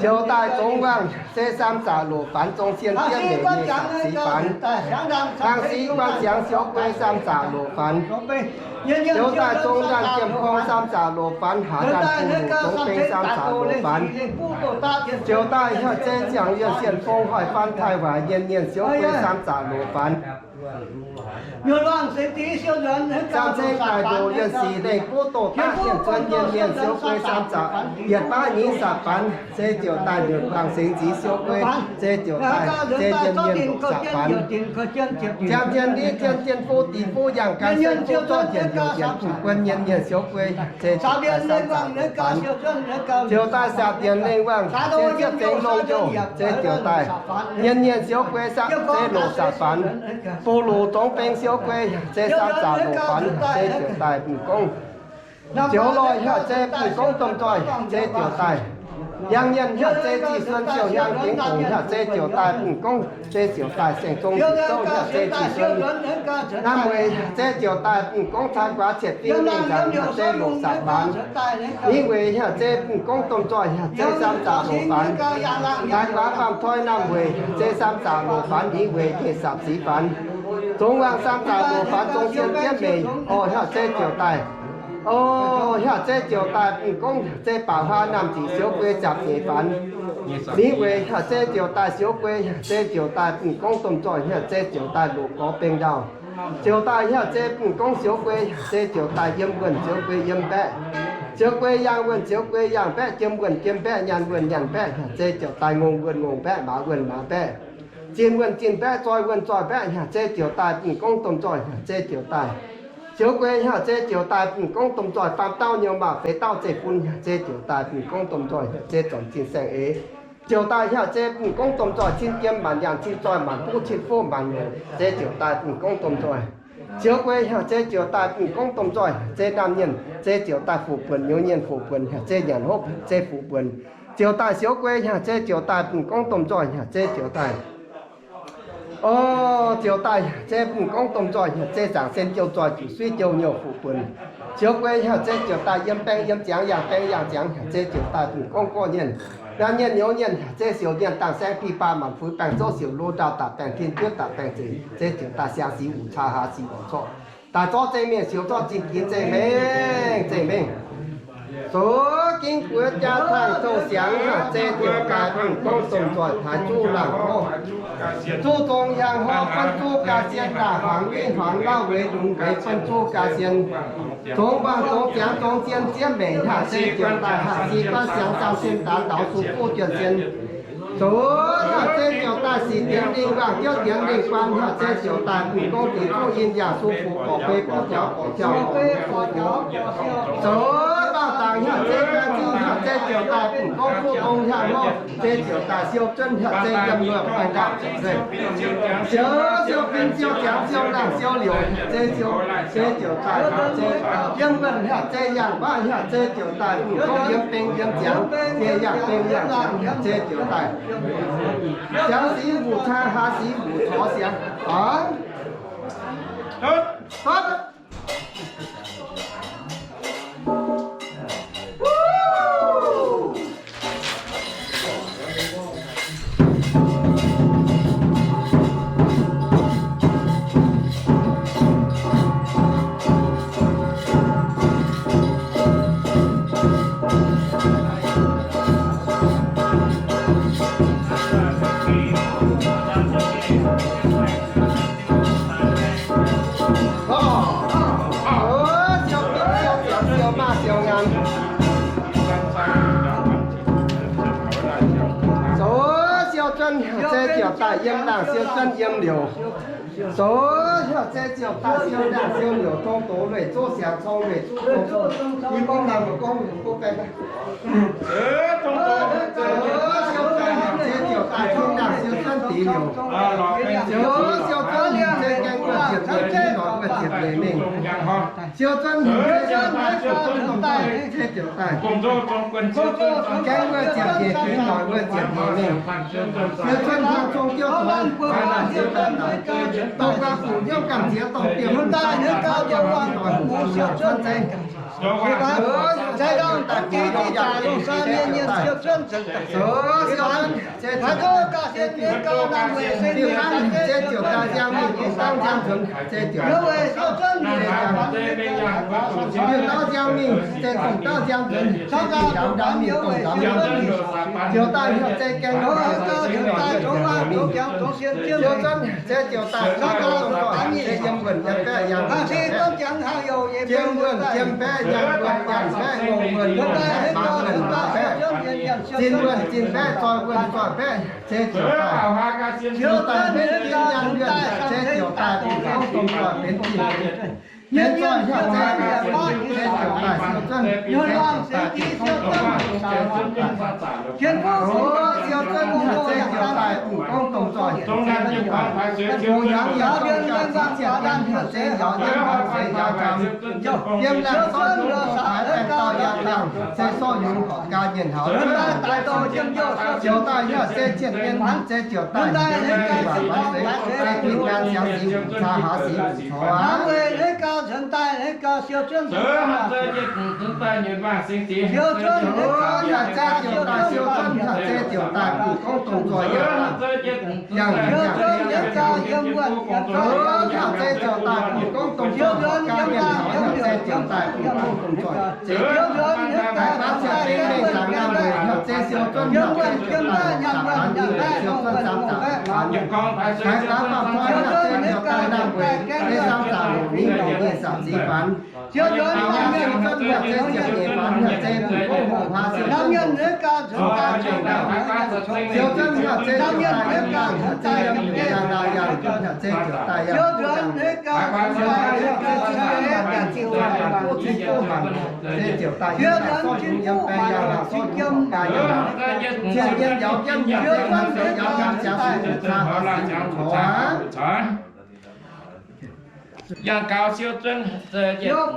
Ziouc daaih zongx wangh zei samv zaqc loc faanx, zong sien jiex meic nyic sapc sic faanx. Hnaangx sic guan ziangx siou guei samv zaqc loc faanx. Ziouc daaih zong ndaanh jiem-korng samv zaqc loc faanx, haaz ndaanh buv luc zongx beng samv zaqc loc faanx. Ziouc daaih hnyouv zei ziangh yuonh sienh fong hoic faan taaih waaic nyienh nyienh siou guei samv zaqc loc faanx. Samv ceng daaih ndoqc yuonh sic lengh buv doqc daav sienh zuonx nyienh nyienh siou guei samv zaqc yietc baav nyic sapc faanx. Zei ziouc daaih nyutc wangh sengx nziex siou guei zei ziouc daaih zei nyienh nyienh loc sapc faanx. Ziangh zien ndiqv zien zien fuv diqc fuv yangh gan seng fuv zorqv njiec youc njiec fuqv guon nyienh nyienh siou guei zei ziouc daaih samv zaqc loc faanx. Ziouc daaih saapc dienx lengh wangh zei ziepv zengx longh jouh zei ziouc daaih nyienh nyienh siou guei samv zei loc sapc faanx. Buv luc zongx beng siou guei zei samv zaqc loc faanx, zei ziouc daaih m'gongv. Ziouc loih hnyouv zei m'gongv domh nzoih zei ziouc daaih. Yangh mienh hnyouv zei ziqc suon siou hnyangx gengx fongc hnyouv zei ziouc daaih m'gongv, zei ziouc daaih saeng-zong ziqc zouv hnyouv zei ziqc suon. Naamh weic zei ziouc daaih m'gongv taaix guaax cietv fingx mingh nzaangc hnyouv zei loc sapc faanx. Mingh weic hnyouv zei m'gongv domh nzoih hnyouv zei samv zaqc loc faanx. Taaix guaax faam toi naamh weic zei samv zaqc loc faanx, mingh weic nyic sapc sic faanx. Zongx wangh samv zaqc loc faanx, zong sien jiex meic orqc hnyouv zei ziouc daaih. O, hnyouv zei ziouc daaih m'gongv zei baac huaa naamh ziqc siou guei ziapc nyeic faanx. Mingh weic hnyouv zei ziouc daaih siou guei zei ziouc daaih m'gongv domh nzoih hnyouv zei ziouc daaih loqc gorx beng ndau. Ziouc daaih hnyouv zei m'gongv siou guei zei ziouc daaih yiem wuonh siou guei yiem mbaeqv. Siou guei yangh wuonh siou guei yangh mbaeqv, jiem wuonh jiem mbaeqv, nyaanh wuonh nyaanh mbaeqv hnyouv zei ziouc daaih ngongh wuonh ngongh mbaeqv, maaz wuonh maaz mbaeqv. Zinh wuonh zinh mbaeqv, zoih wuonh zoih mbaeqv hnyouv zei ziouc daaih m'gongv domh nzoih hnyouv zei ziouc daaih. Siou guei hnyouv zei ziouc daaih m'gongv domh nzoih faam dauh nyouz maac feix dauh zeiv-fun hnyouv zei ziouc daaih m'gongv domh nzoih hnyouv zei zornc zinh saeng-eix. Ziouc daaih hnyouv zei m'gongv domh nzoih cin jiem maanc nyaanh, cin zoih maanc buv, cin fuqv maanc nyungc zei ziouc daaih m'gongv domh nzoih. Siou guei hnyouv zei ziouc daaih m'gongv domh nzoih zei naamh mienh zei ziouc daaih fuqv buonc, nyouz nyienh fuqv buonc hnyouv zei nyanc hopv zei fuqv buonc. Ziouc daaih siou guei hnyouv zei ziouc daaih m'gongv domh nzoih hnyouv zei ziouc daaih O, ziouc daaih zei m'gongv domh nzoih hnyouv zei zaangc sen jouh zoih juqc suiv jouh nyouh fuqv buonc. Siou guei hnyouv zei ziouc daaih yiem baeng yiem ziangx, yangh baeng yangh ziangx hnyouv zei ziouc daaih m'gongv gorqv nyienh. Naamh nyienh nyouz nyienh hnyouv zei siouc nyienh dangh saeng, pih baa maanc fuix baengh zouv siouc, lo ndau daaih baengh tin, juotv daaih baengh zeic, zei ziouc daaih siang sic wuc caa, hlaax sic wuc corqv, daaih zorqv zei mengh siouc zorqv zinh ginx zei mengh, zei mengh. Zoux gingx buoz jaa tangh zouh siangx hnyouv zei ziouc daaih m'gongv domh nzoih taaix zuqv laangh gorngv. Zuqv zong hiaang horv buonv zuqv ga'sien, daaih huangx winh huangx lauv weic lunx weic buonv zuqv ga'sien. Zongx mbaangh zongx ziangx zongx zien zieqv meic hnyouv zei ziouc daaih haaix sic guanv siangx zaangh sien daaix daaux su fuqv juonh sien. Zoux hnyouv zei ziouc daaih sic dienx lingh wangh, diouv dienx lingh guan hnyouv zei ziouc daaih m'gongv dingc zuqv yinh yangh su fuqv gorqv-beiv gorqv-jaux gorqv-siou gorqv-muoz gorqv-gox. Zoux baauh dangc hnyouv zei baeng zingh hnyouv zei ziouc daaih m'gongv fuqv dong hnyouv hov. Zei ziouc daaih siou zuonv hnyouv zei yiem wuonh baengh ndaauv ziepc nzengc. Siou, siou fin siou ziangx siou laangh siou liouc, zei ziouc, zei ziouc daaih hnyouv zei yiem wuonh hnyouv zei yangh baav hnyouv zei ziouc daaih bungx gorngv yiem beng yiem ziangx, zei yangh beng yangh ziangx hnyouv zei ziouc daaih. Ziangx sic mbuc caa, hlaax sic mbuc corc siangx. Aa, hopv. Zoux siou zuonv hnyouv zei ziouc daaih yiem laangh siou zuonv yiem liouc. Zoux hnyouv zei ziouc daaih siou laangh siou liouc, tong doz lueic zuqv siangx cong lueic zuqv tong. Yie gorngv naaiv mbuo gorngv mbuo baeng. Zoux siou zuonv hnyouv zei ziouc daaih tong laangh siou zuonv dix liouc. Zoux siou zuonv hnyouv zei gaeng wuov ziepc nyeic, noic wuov ziepc nyeic mingh. Siou zuonv hnyouv zei ziouc daaih, gaeng wuov ziepc nyeic, noic wuov ziepc nyeic mingh. Siou zuonv hnyouv zong jiouv zoux, dongh guaax guc hnyouv gamh nziex dongh dieh mungz daaih hnyouv gauh yiem wuov doic hungh zuonv zeiv. Zoux siou zuonv hnyouv zei ziouc daaih, diuh naanv zei ziouc daaih nziang mingh, dongh dauh nziang nzunc zei ziouc, diuh dauh nziang mingh zei dongh dauh nziang nzunc, dongh ndaamv mingh dongh ndaamv nzunc. Ziouc daaih hnyouv zei gaeng wuov ziepc nyeic, noic wuov ziepc nyeic mingh. Siou zuonv hnyouv zei ziouc daaih, dongh doic zei yiem wuonh yiem baeqv yangh, yiem wuonh yiem baeqv yangh, wuonh yangh baeqv, ngongh wuonh ngongh baeqv, maaz wuonh maaz baeqv, zinh wuonh zinh baeqv, zoih wuonh zoih baeqv, zei ziouc daaih. Ziouc daaih mbenv ginv yangh yuonh, zei ziouc daaih bungx gorngv dongh doic benx zinh. Mienh zoih hnyouv zei, zei ziouc daaih siou zuonv, zei ziouc daaih bungx gorngv dongh doic. Siou zuonv hnyouv zei ziouc daaih bungx gorngv dongh doic. Yangh yangh dongh ganh ziex ziepc yangh hnyouv zei yaac yiem hnyouv zei yaac yaac yiem laangh sortv yungz horpc haaix baengh dauh yaac laangh, zei sortv yungz horpc gaax nyienh haux. Ziouc daaih hnyouv zei zienh mienh, zei ziouc daaih yiem waac wanc seix, zei binh gan siangx sic mbuc caa hlaax sic mbuc corc aqv. Hnyouv zei ziouc daaih siou zuonv, hnyouv zei ziouc daaih bungx gorngv dongh doic yaac laangh, yangh yangh yangh yangh. Hnyouv zei ziouc daaih bungx gorngv dongh doic gaax nyienh haux, hnyouv zei ziouc daaih bungx gorngv dongh doic. Haiz baav ziepc bengv mengh zaangc naamh weic hnyouv zei siou zuonv, hnyouv zei ziouc daaih zaangc baanx, siou zuonv zaangc baanx. Haiz baav faam toi hnyouv zei ziouc daaih naamh weic, zei zaangc zaangc longc mingh longc nyei zaangc zic faanx. Hnyouv zei ziouc daaih hnyouv zei ziepc nyeic faanx, hnyouv zei bungx gorngv hoqc hlaax siou zuonv, zoux gaax baengh dauh. Siou zuonv hnyouv zei ziouc daaih yiem laangh, hnyouv zei yiem yangh laangh yangh, hnyouv zei ziouc daaih yiem duqv yangh. Hnyouv zei ziouc daaih yiem duqv cin-bung mangc, zei ziouc daaih yiem laangh sortv yungz yiem baengh yangh laangh sortv yungz horpc gaax nyienh haux. Cien yiem yaac yiem, hnyouv zei yiem yaac yiem, siangx sic mbuc caa hlaax sic mbuc corc aqv. Yangh gaux siou zuonv, yangh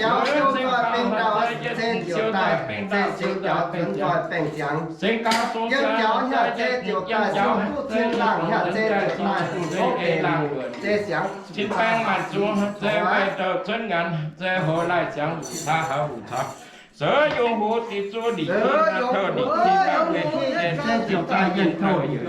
jaux siou zuonv baengh dauh, zei ziouc daaih, zei siou jaux zuonv doic baengh ziangx. Yiem jaux hnyouv zei ziouc daaih siou duqv cin-laangh, hnyouv zei ziouc daaih bungx gorngv deix mbuc, zei siangx cin-baengh maanc zungx, zei baengh dauh cuotv nganx, zei hoz laih siangx mbuc caa hlaax mbuc corc. Seix yungz huv dix zuov liqc, touh liqc, zei ziouc daaih yienh touh liqc,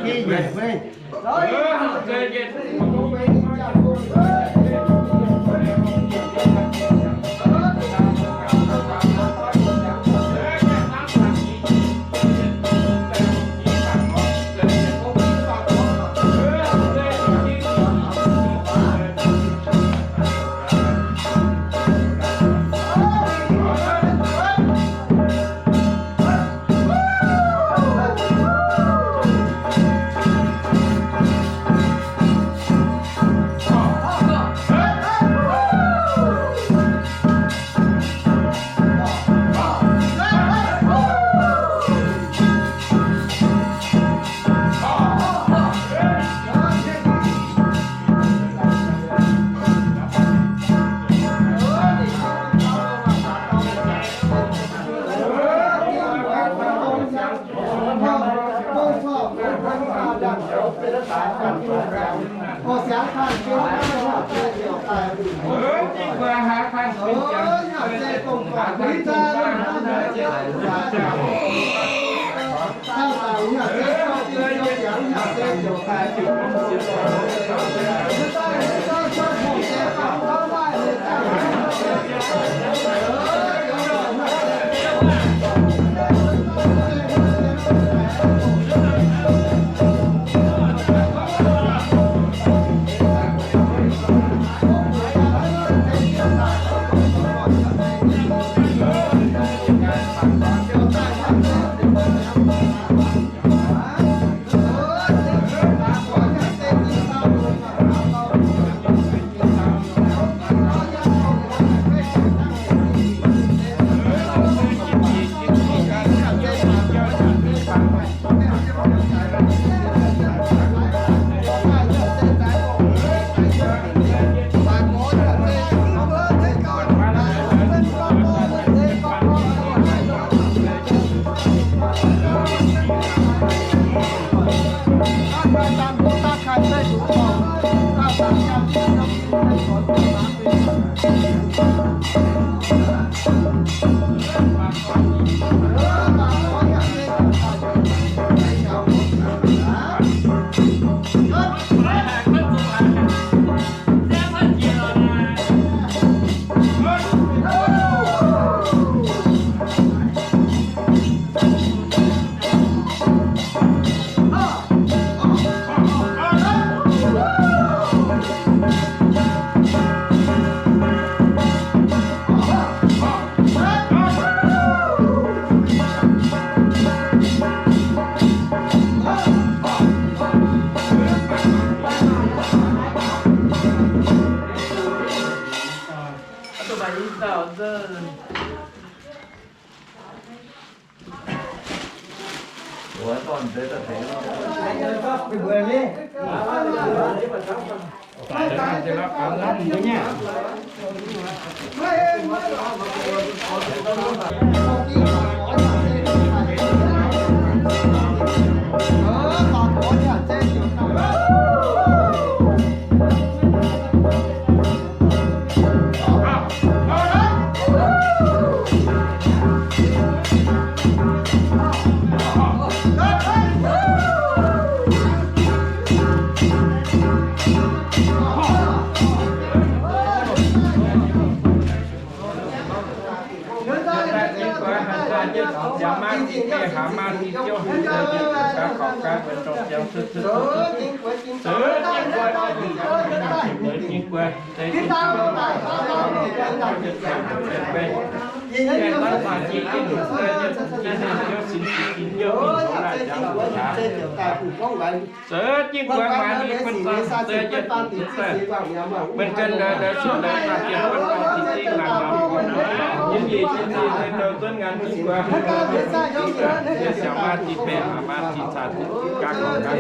Zoux jienv guaix maanc ninh bun zorng, zoux jienv bun zorng. Mienh gen ndau, ndau sin ndau, zaah jienv bun zorng tin-dingh naanc norm. Yie mbuo yie jienv ndau zuonv ngan jienv guaix. Yie siang maah, ti baengh maah, ti caa, ti gaax gong gaax.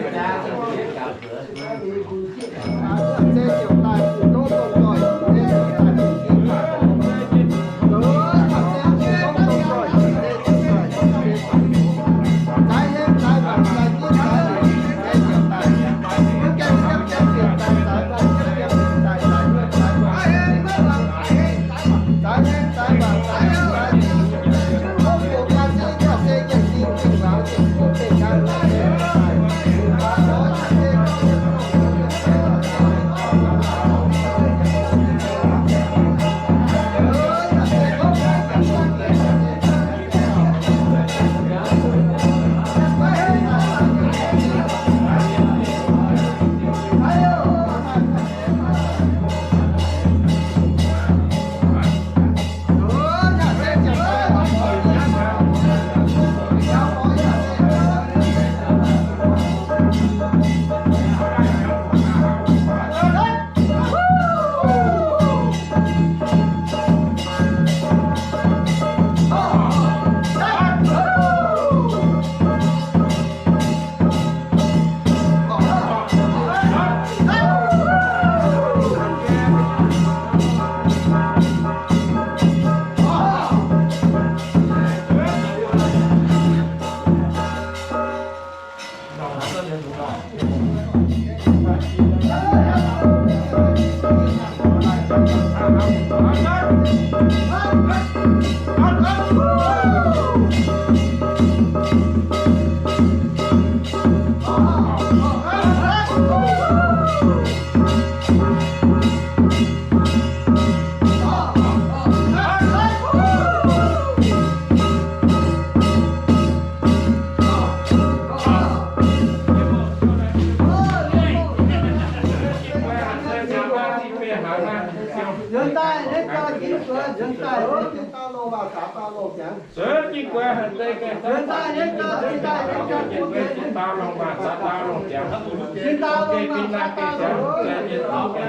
Nzuonx daaih nyei gauh jiex, nzuonx daaih nyei gauh, nzuonx daaih nyei gauh, nzuonx daaih nyei gauh jiex, nzuonx daaih nyei gauh, nzuonx daaih nyei gauh,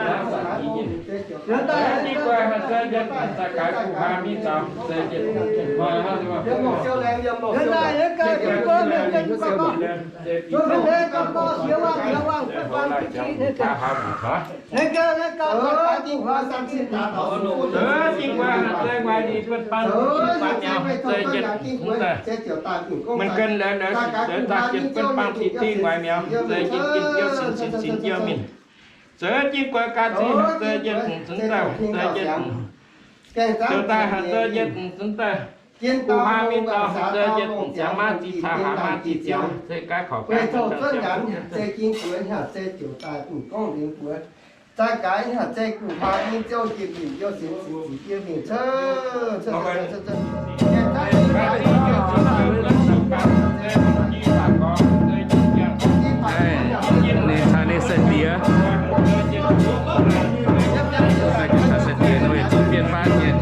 Zaaix gaax hnyangx zei gu'nguaaz nyei ziouv jiex mingh, yiem sienx sienx ziqc jiex mingh, cou cou cou cou. Ninh caux ninh sai-diex, sai-diex nor, zunv mienh faanv mienh.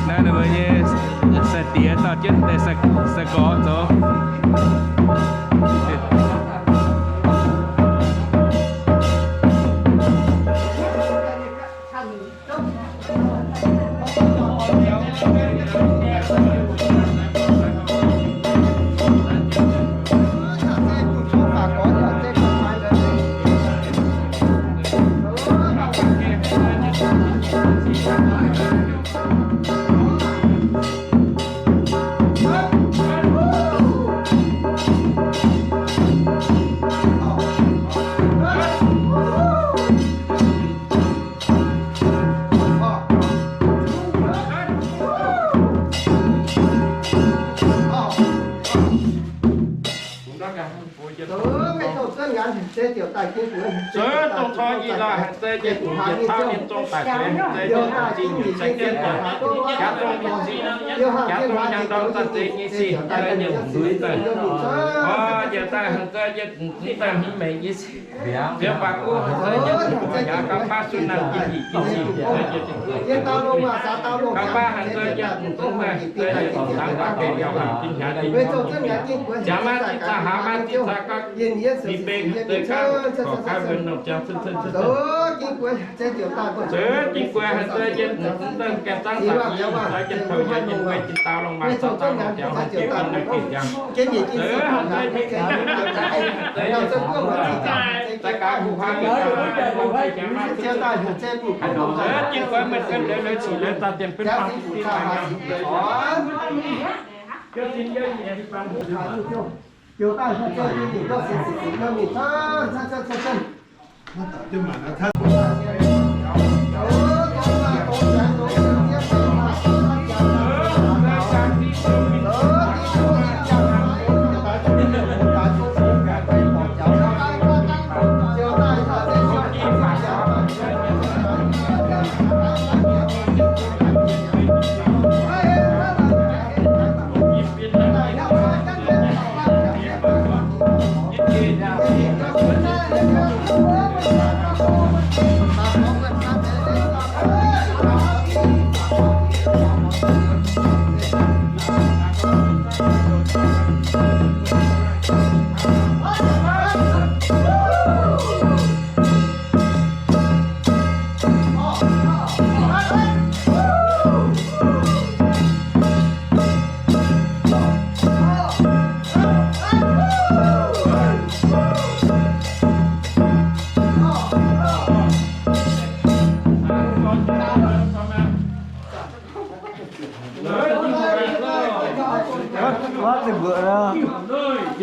Naaiv ninh mbuo nyei sai-diex dorh jienv deix sai-gorx zoux.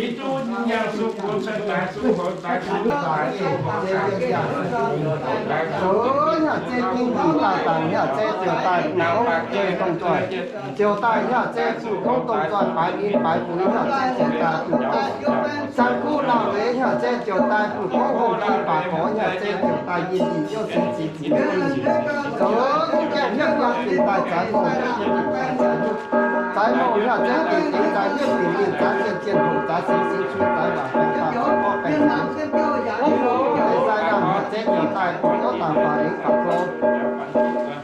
Zoux nyanc sung gox cai daaix sung houx daaix sung daaix sung houx daaix. Zoux nyanc zeiv ding dingc daaih dangc nyanc zeiv ziouc daaih bun gorngv zeiv dongh zoih. Ziouc daaih nyanc zeiv bun gorngv dongh zoih baaix min baaix fuix nyanc zeiv ziouc daaih bun gorngv cang kuv lauh leiz nyanc zeiv ziouc daaih bun gorngv hungh jin baac gorx nyanc zeiv ziouc daaih yinh yinh youh sin sin zic. Zoux gaengh hietv yangh zinh daaih zaaix mouh, zaaix mouh nyanc zeiv dingc dingc zaaix hietv dingc ninh zaaix zienh zienh hoc zaaix singx singx cuotv zaaix waac baengh baengh zorqv gorqv baengh zorqv. Wuov hungh deix sai nangh nyanc zeiv ziouc daaih bun gorngv dangc faaux lingc faaux gong.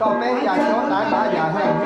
Dorh baeng yaac joux daaih maaz yaac haengh.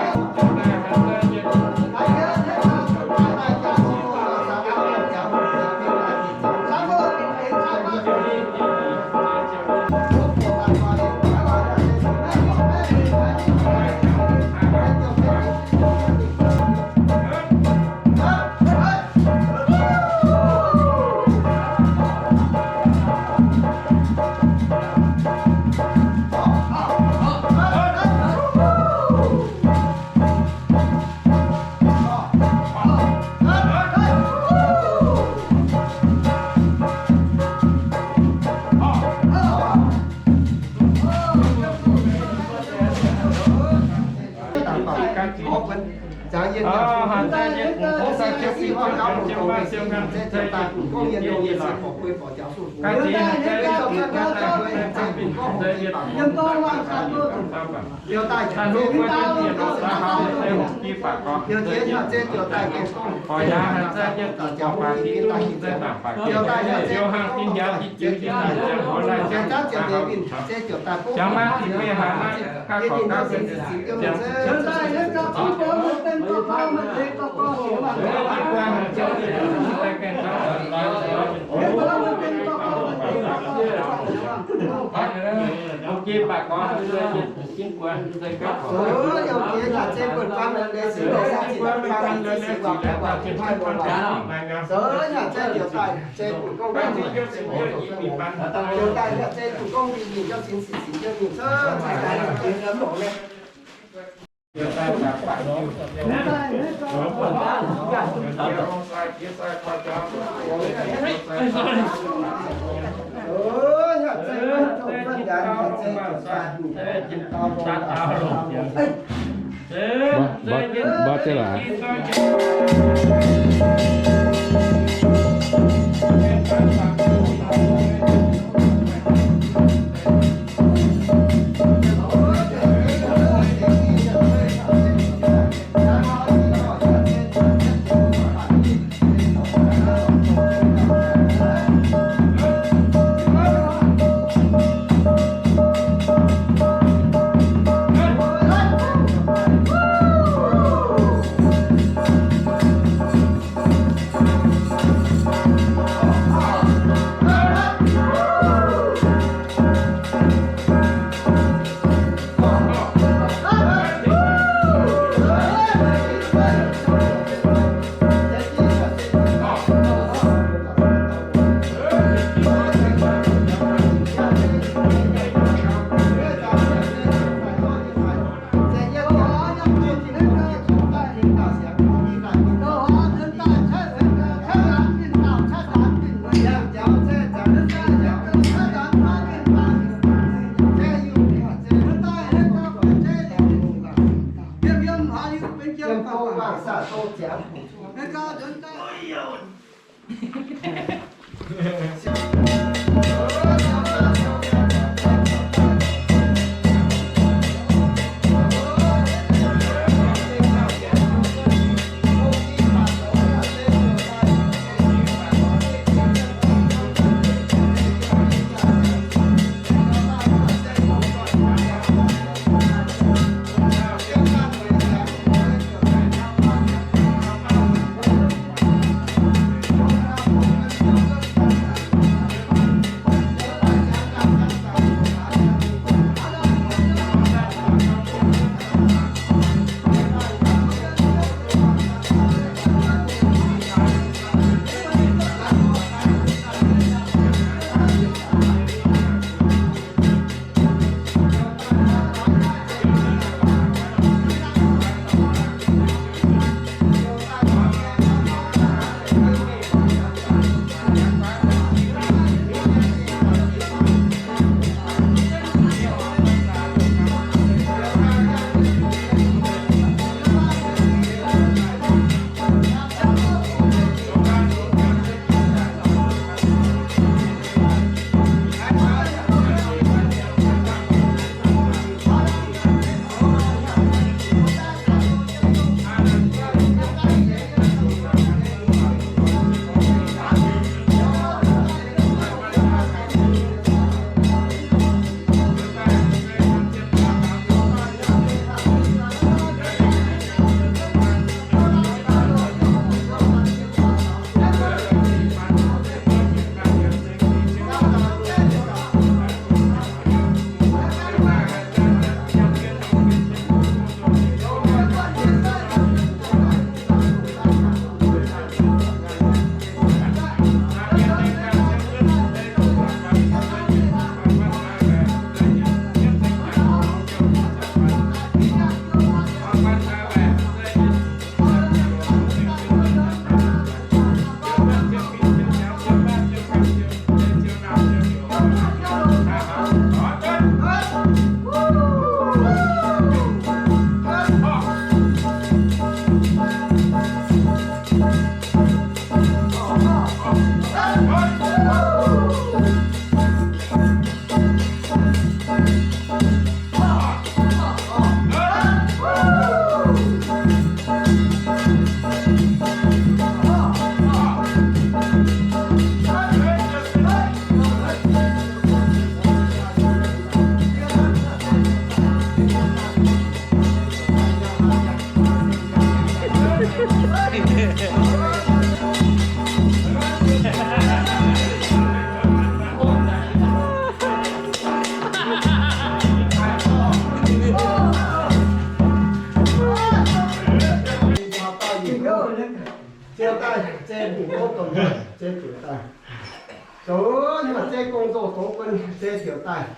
Ziouc daaih zei mbu'gongv domh nzoih zei ziouc daaih. Zoux hnyangx zei gong-zoh tongx gunv zei ziouc daaih.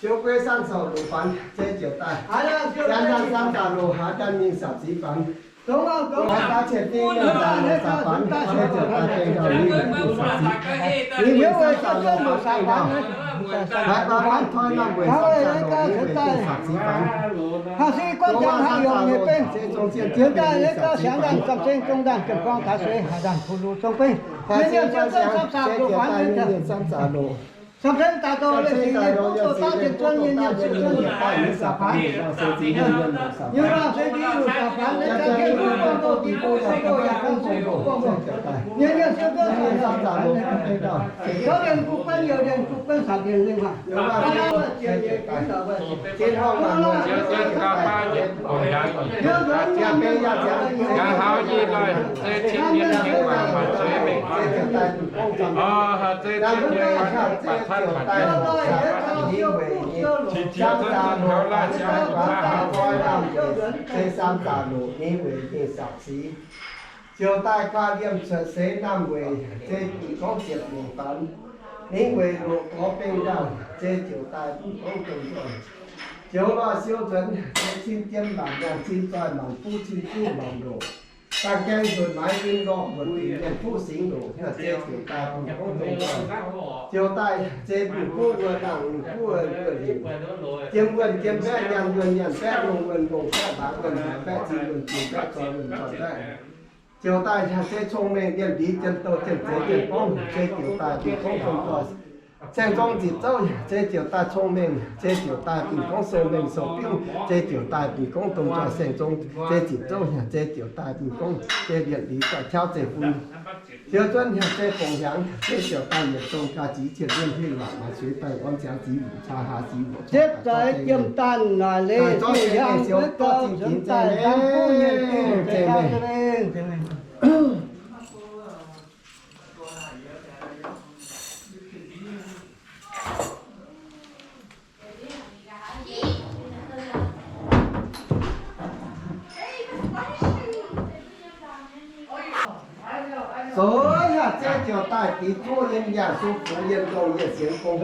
Ziouc guei san caux luqc fanx zei ziouc daaih. Siangx daaih san zaqc loc haaix daaih mingh sapc ziqc fanx. Haaix daaih qiemx ding mienh zaqc loc sapc fanx zei ziouc daaih gaengh ndau ninh mbuo sapc ziqc. Ninh mbuo san zaqc loc haaix gaengh ndau. Haaix daaih fanv toi naamh weic san zaqc loc ninh mbuo sapc ziqc fanx. Haaix se guanh ziangx haaix yongc nyei beiv, se zong zien ziouc daaih leiz gauh siangx ndaangc, zong zengx zong ndaangc, ziepc gorngv taux seix haaix ndaangc fu lu zong beiv. Mienh mienh ziouc zengx sapc zaqc loc fanx, mienh mienh san zaqc loc. Sapc zengx daaih dorh leiz singx nyei buv doqc daav zienh zuonv, mienh mienh ziouc zengx yietc daaih mingh sapc fanx. Nyouz laangh se ndie luc sapc fanx, leiz ganh gengh buv buangh doqc, dih buv yaac ganh gengh buv buangh doqc. Mienh mienh ziouc zengx sapc zaqc loc fanx. Gauh mienh buv guanh youh, mienh buv guanh sapc mienh mingh maah. Tin-Hungh maaih muoz, Ziouv Tin-Hungh gauh baav nyei, Ziouv Tin-Hungh yaac hauv nyei lorqc, zei cien mienh hengx mangc maaih zuiz mingh. Orv, zei cien mienh mangc baac cuotv maaih zuiz. Qiex jiez zunv zunv kaux laanh ziangx mbuo hnangv. Ziouc daaih kuaaiv liemh cuotv seix naamh weic zei bun gorngv ziepc nyeic fanx. Ninh weic loqc gorx beng ndau, zei ziouc daaih bun gorngv domh nzoih. Ziouc lorh siou nzuonx, zei cin jiem mangc nyaanh, cin zoih mangc buv, cin juv mangc loc. Dangh gaeng nzunc maaiz win lorh mbuoqc dingc mienh fuqv singx loc, hnyangx zei ziouc daaih bun gorngv domh nzoih. Ziouc daaih zei bun buv wuov dangh, buv wuov liuc. Jiem wuonh jiem baeqv, nyaanh wuonh nyaanh baeqv, longh wuonh longh baeqv, mbaangx wuonh mbaangx baeqv, zinh wuonh zinh baeqv, zoih wuonh zoih baeqv. Ziouc daaih hnyangx zei cong-mengh mienh ndie jien douh jien zeiz jien gorngv, zei ziouc daaih bun gorngv domh nzoih. Saeng-zong ziepc zouv hnyangx zei ziouc daaih cong-mengh, zei ziouc daaih bun gorngv sou-mengh sou-biuv, zei ziouc daaih bun gorngv domh nzoih saeng-zong, zei ziepc zouv hnyangx zei ziouc daaih bun gorngv, zei lienc liz daaih qauv zei fun. Ziouc zunv hnyangx zei fongc hnyangx, zei ziouc daaih yietc zong ga'ziex qiemx yiem hingh waac maaih suiv baengh orn ziangx ziex wuc caa hlaax ziex wuc. Setv zaaix jiem daanh naaic leiz ziouc yangh, setv gauh nzuonx daaih dangh buv nyei dingh zeiz gauh zeiz mengh. Zoux hnyangx zei ziouc daaih dix zuoqv yiem yangh sung fungx yiem ndongh yietc sienx gong.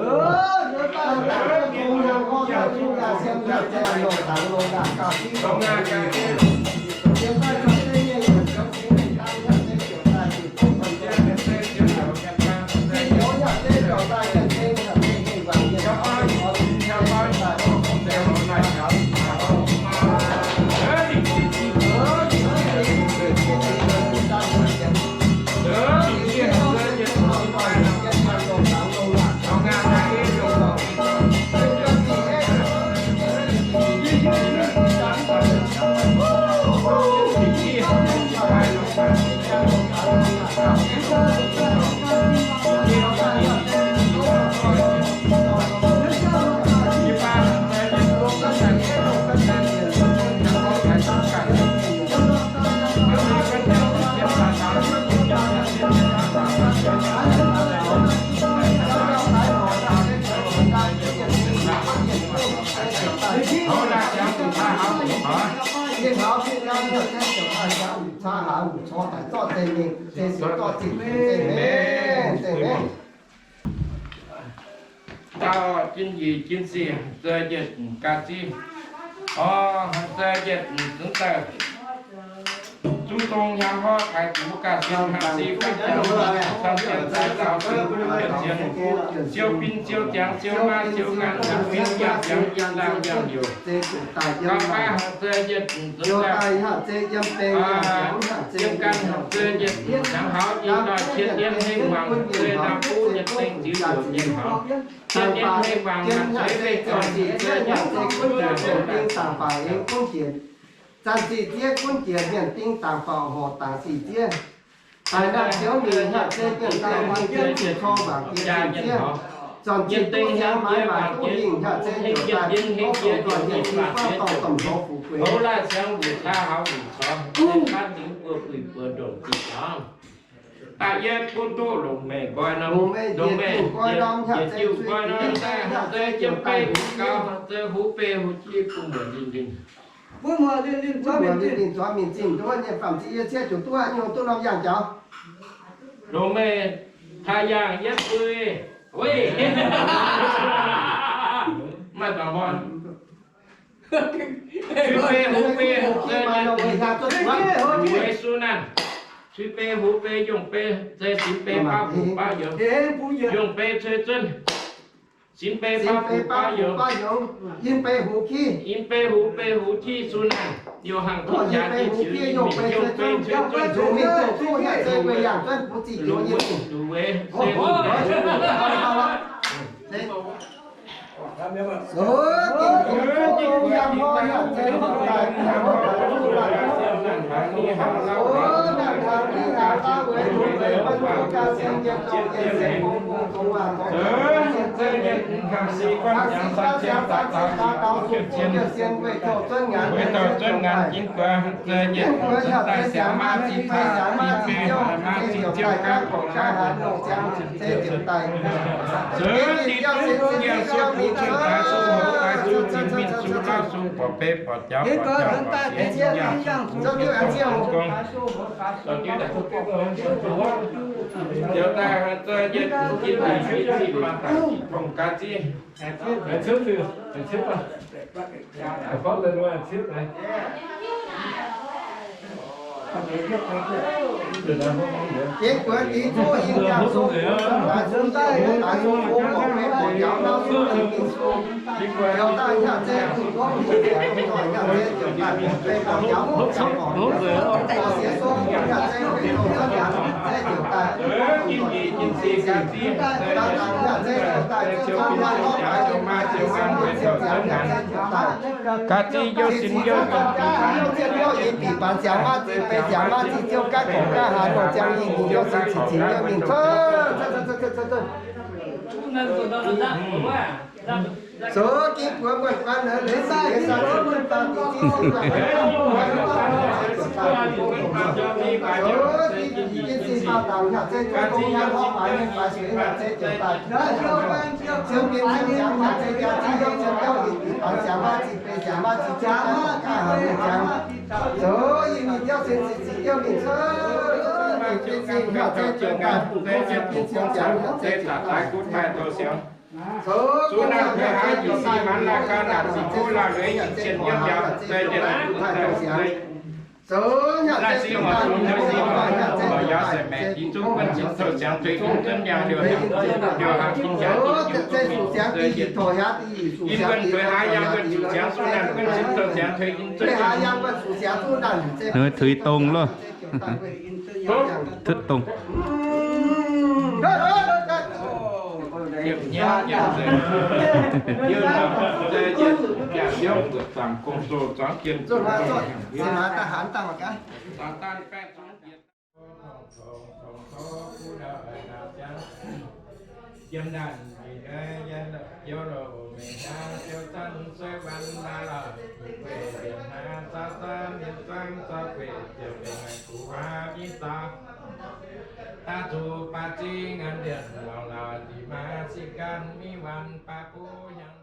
Dangh dangh gong yangh gorngv daaih zuqv yaac siemv yaac zei longh dangx longh laangc gauh div longh. Yiem daaih caux zeiv nyei yietc sienx fungx mengh dangh hnyangx zei ziouc daaih dix zuoqv yiem yangh. Dauh jin yic jin sic, zei yietc ga'ziex. Orv, zei yietc zunv daaih. Zungv dongh hnyangx horv taaix guv ga'ziex hnyangx sic guv jangx, cang jienv daaih zaux siou, siou bin siou jangx siou maa siou nganc, siou bin yaac jangx yiem laangh yangh youc. Gauh baav hnyangx zei yietc zunv daaih. Yiem ganh hnyangx zei yietc zunv hnyangx hauv jiex daaih qiemx yiem hengh mangc zei naamh buv nyei dengh ziux youc nyei hnyangx. Qiemx yiem hengh mangc maaih zuiz mengh zorc sic zei yietc zunv daaih. Zanc sic zieqv gunv jiex mienh ding dangc baaux horc dangc sic zieqv. Daaih naamh ziouv mingh hnyangx zei jienv daaih muangx jienv zuqc cor mangc jiex zinh zieqv. Zornc jiex duqv siangx maaiz maaic duqv hingh hnyangx zei ziouc daaih bun gorngv domh nzoih mienh fingx guaav dorngh domh nzoih fu'jueiv. Daaih yie bun duqv longc meih nqoi norm, longc meih yietc diuh nqoi norm daaih, hnyangx zei jienv beiv huv gau, hnyangx zei huv beiv huv jiv bun muonc ninh ninh. Mbuo muoz linh linh zuangx mingh zinh, duqv nyei famh ziex yie cietv ziouc duqv nyungc duqv norm yangh jaux. Longc meih taaih yangh yietv bui. Weih, maaih dongh mbuo. Cui bei huv bei, cui bei huv bei, suv naanh. Cui bei huv bei, yongh bei, cui sinx bei baav huv baav youz. Yongh bei cui zunv. Sinx bei baav huv baav youz. Yinh bei huv kiv. Yinh bei huv bei huv kiv, suv naanh. Youh hnangv yinh bei huv kiv, yongh bei cui zunv. Zuqc mingh zuqc zuqc yaac cui bei yangh zunv, butv ziqc joux nyei mingh. Zuqc weic Ga'ziex youh sinx youh. Tuix dongh loh. Tuix dongh. Zuqc baac zingh nganc ndienc lorngx la'diex maaih sic ganh mingh wanc baac buv hnyangx.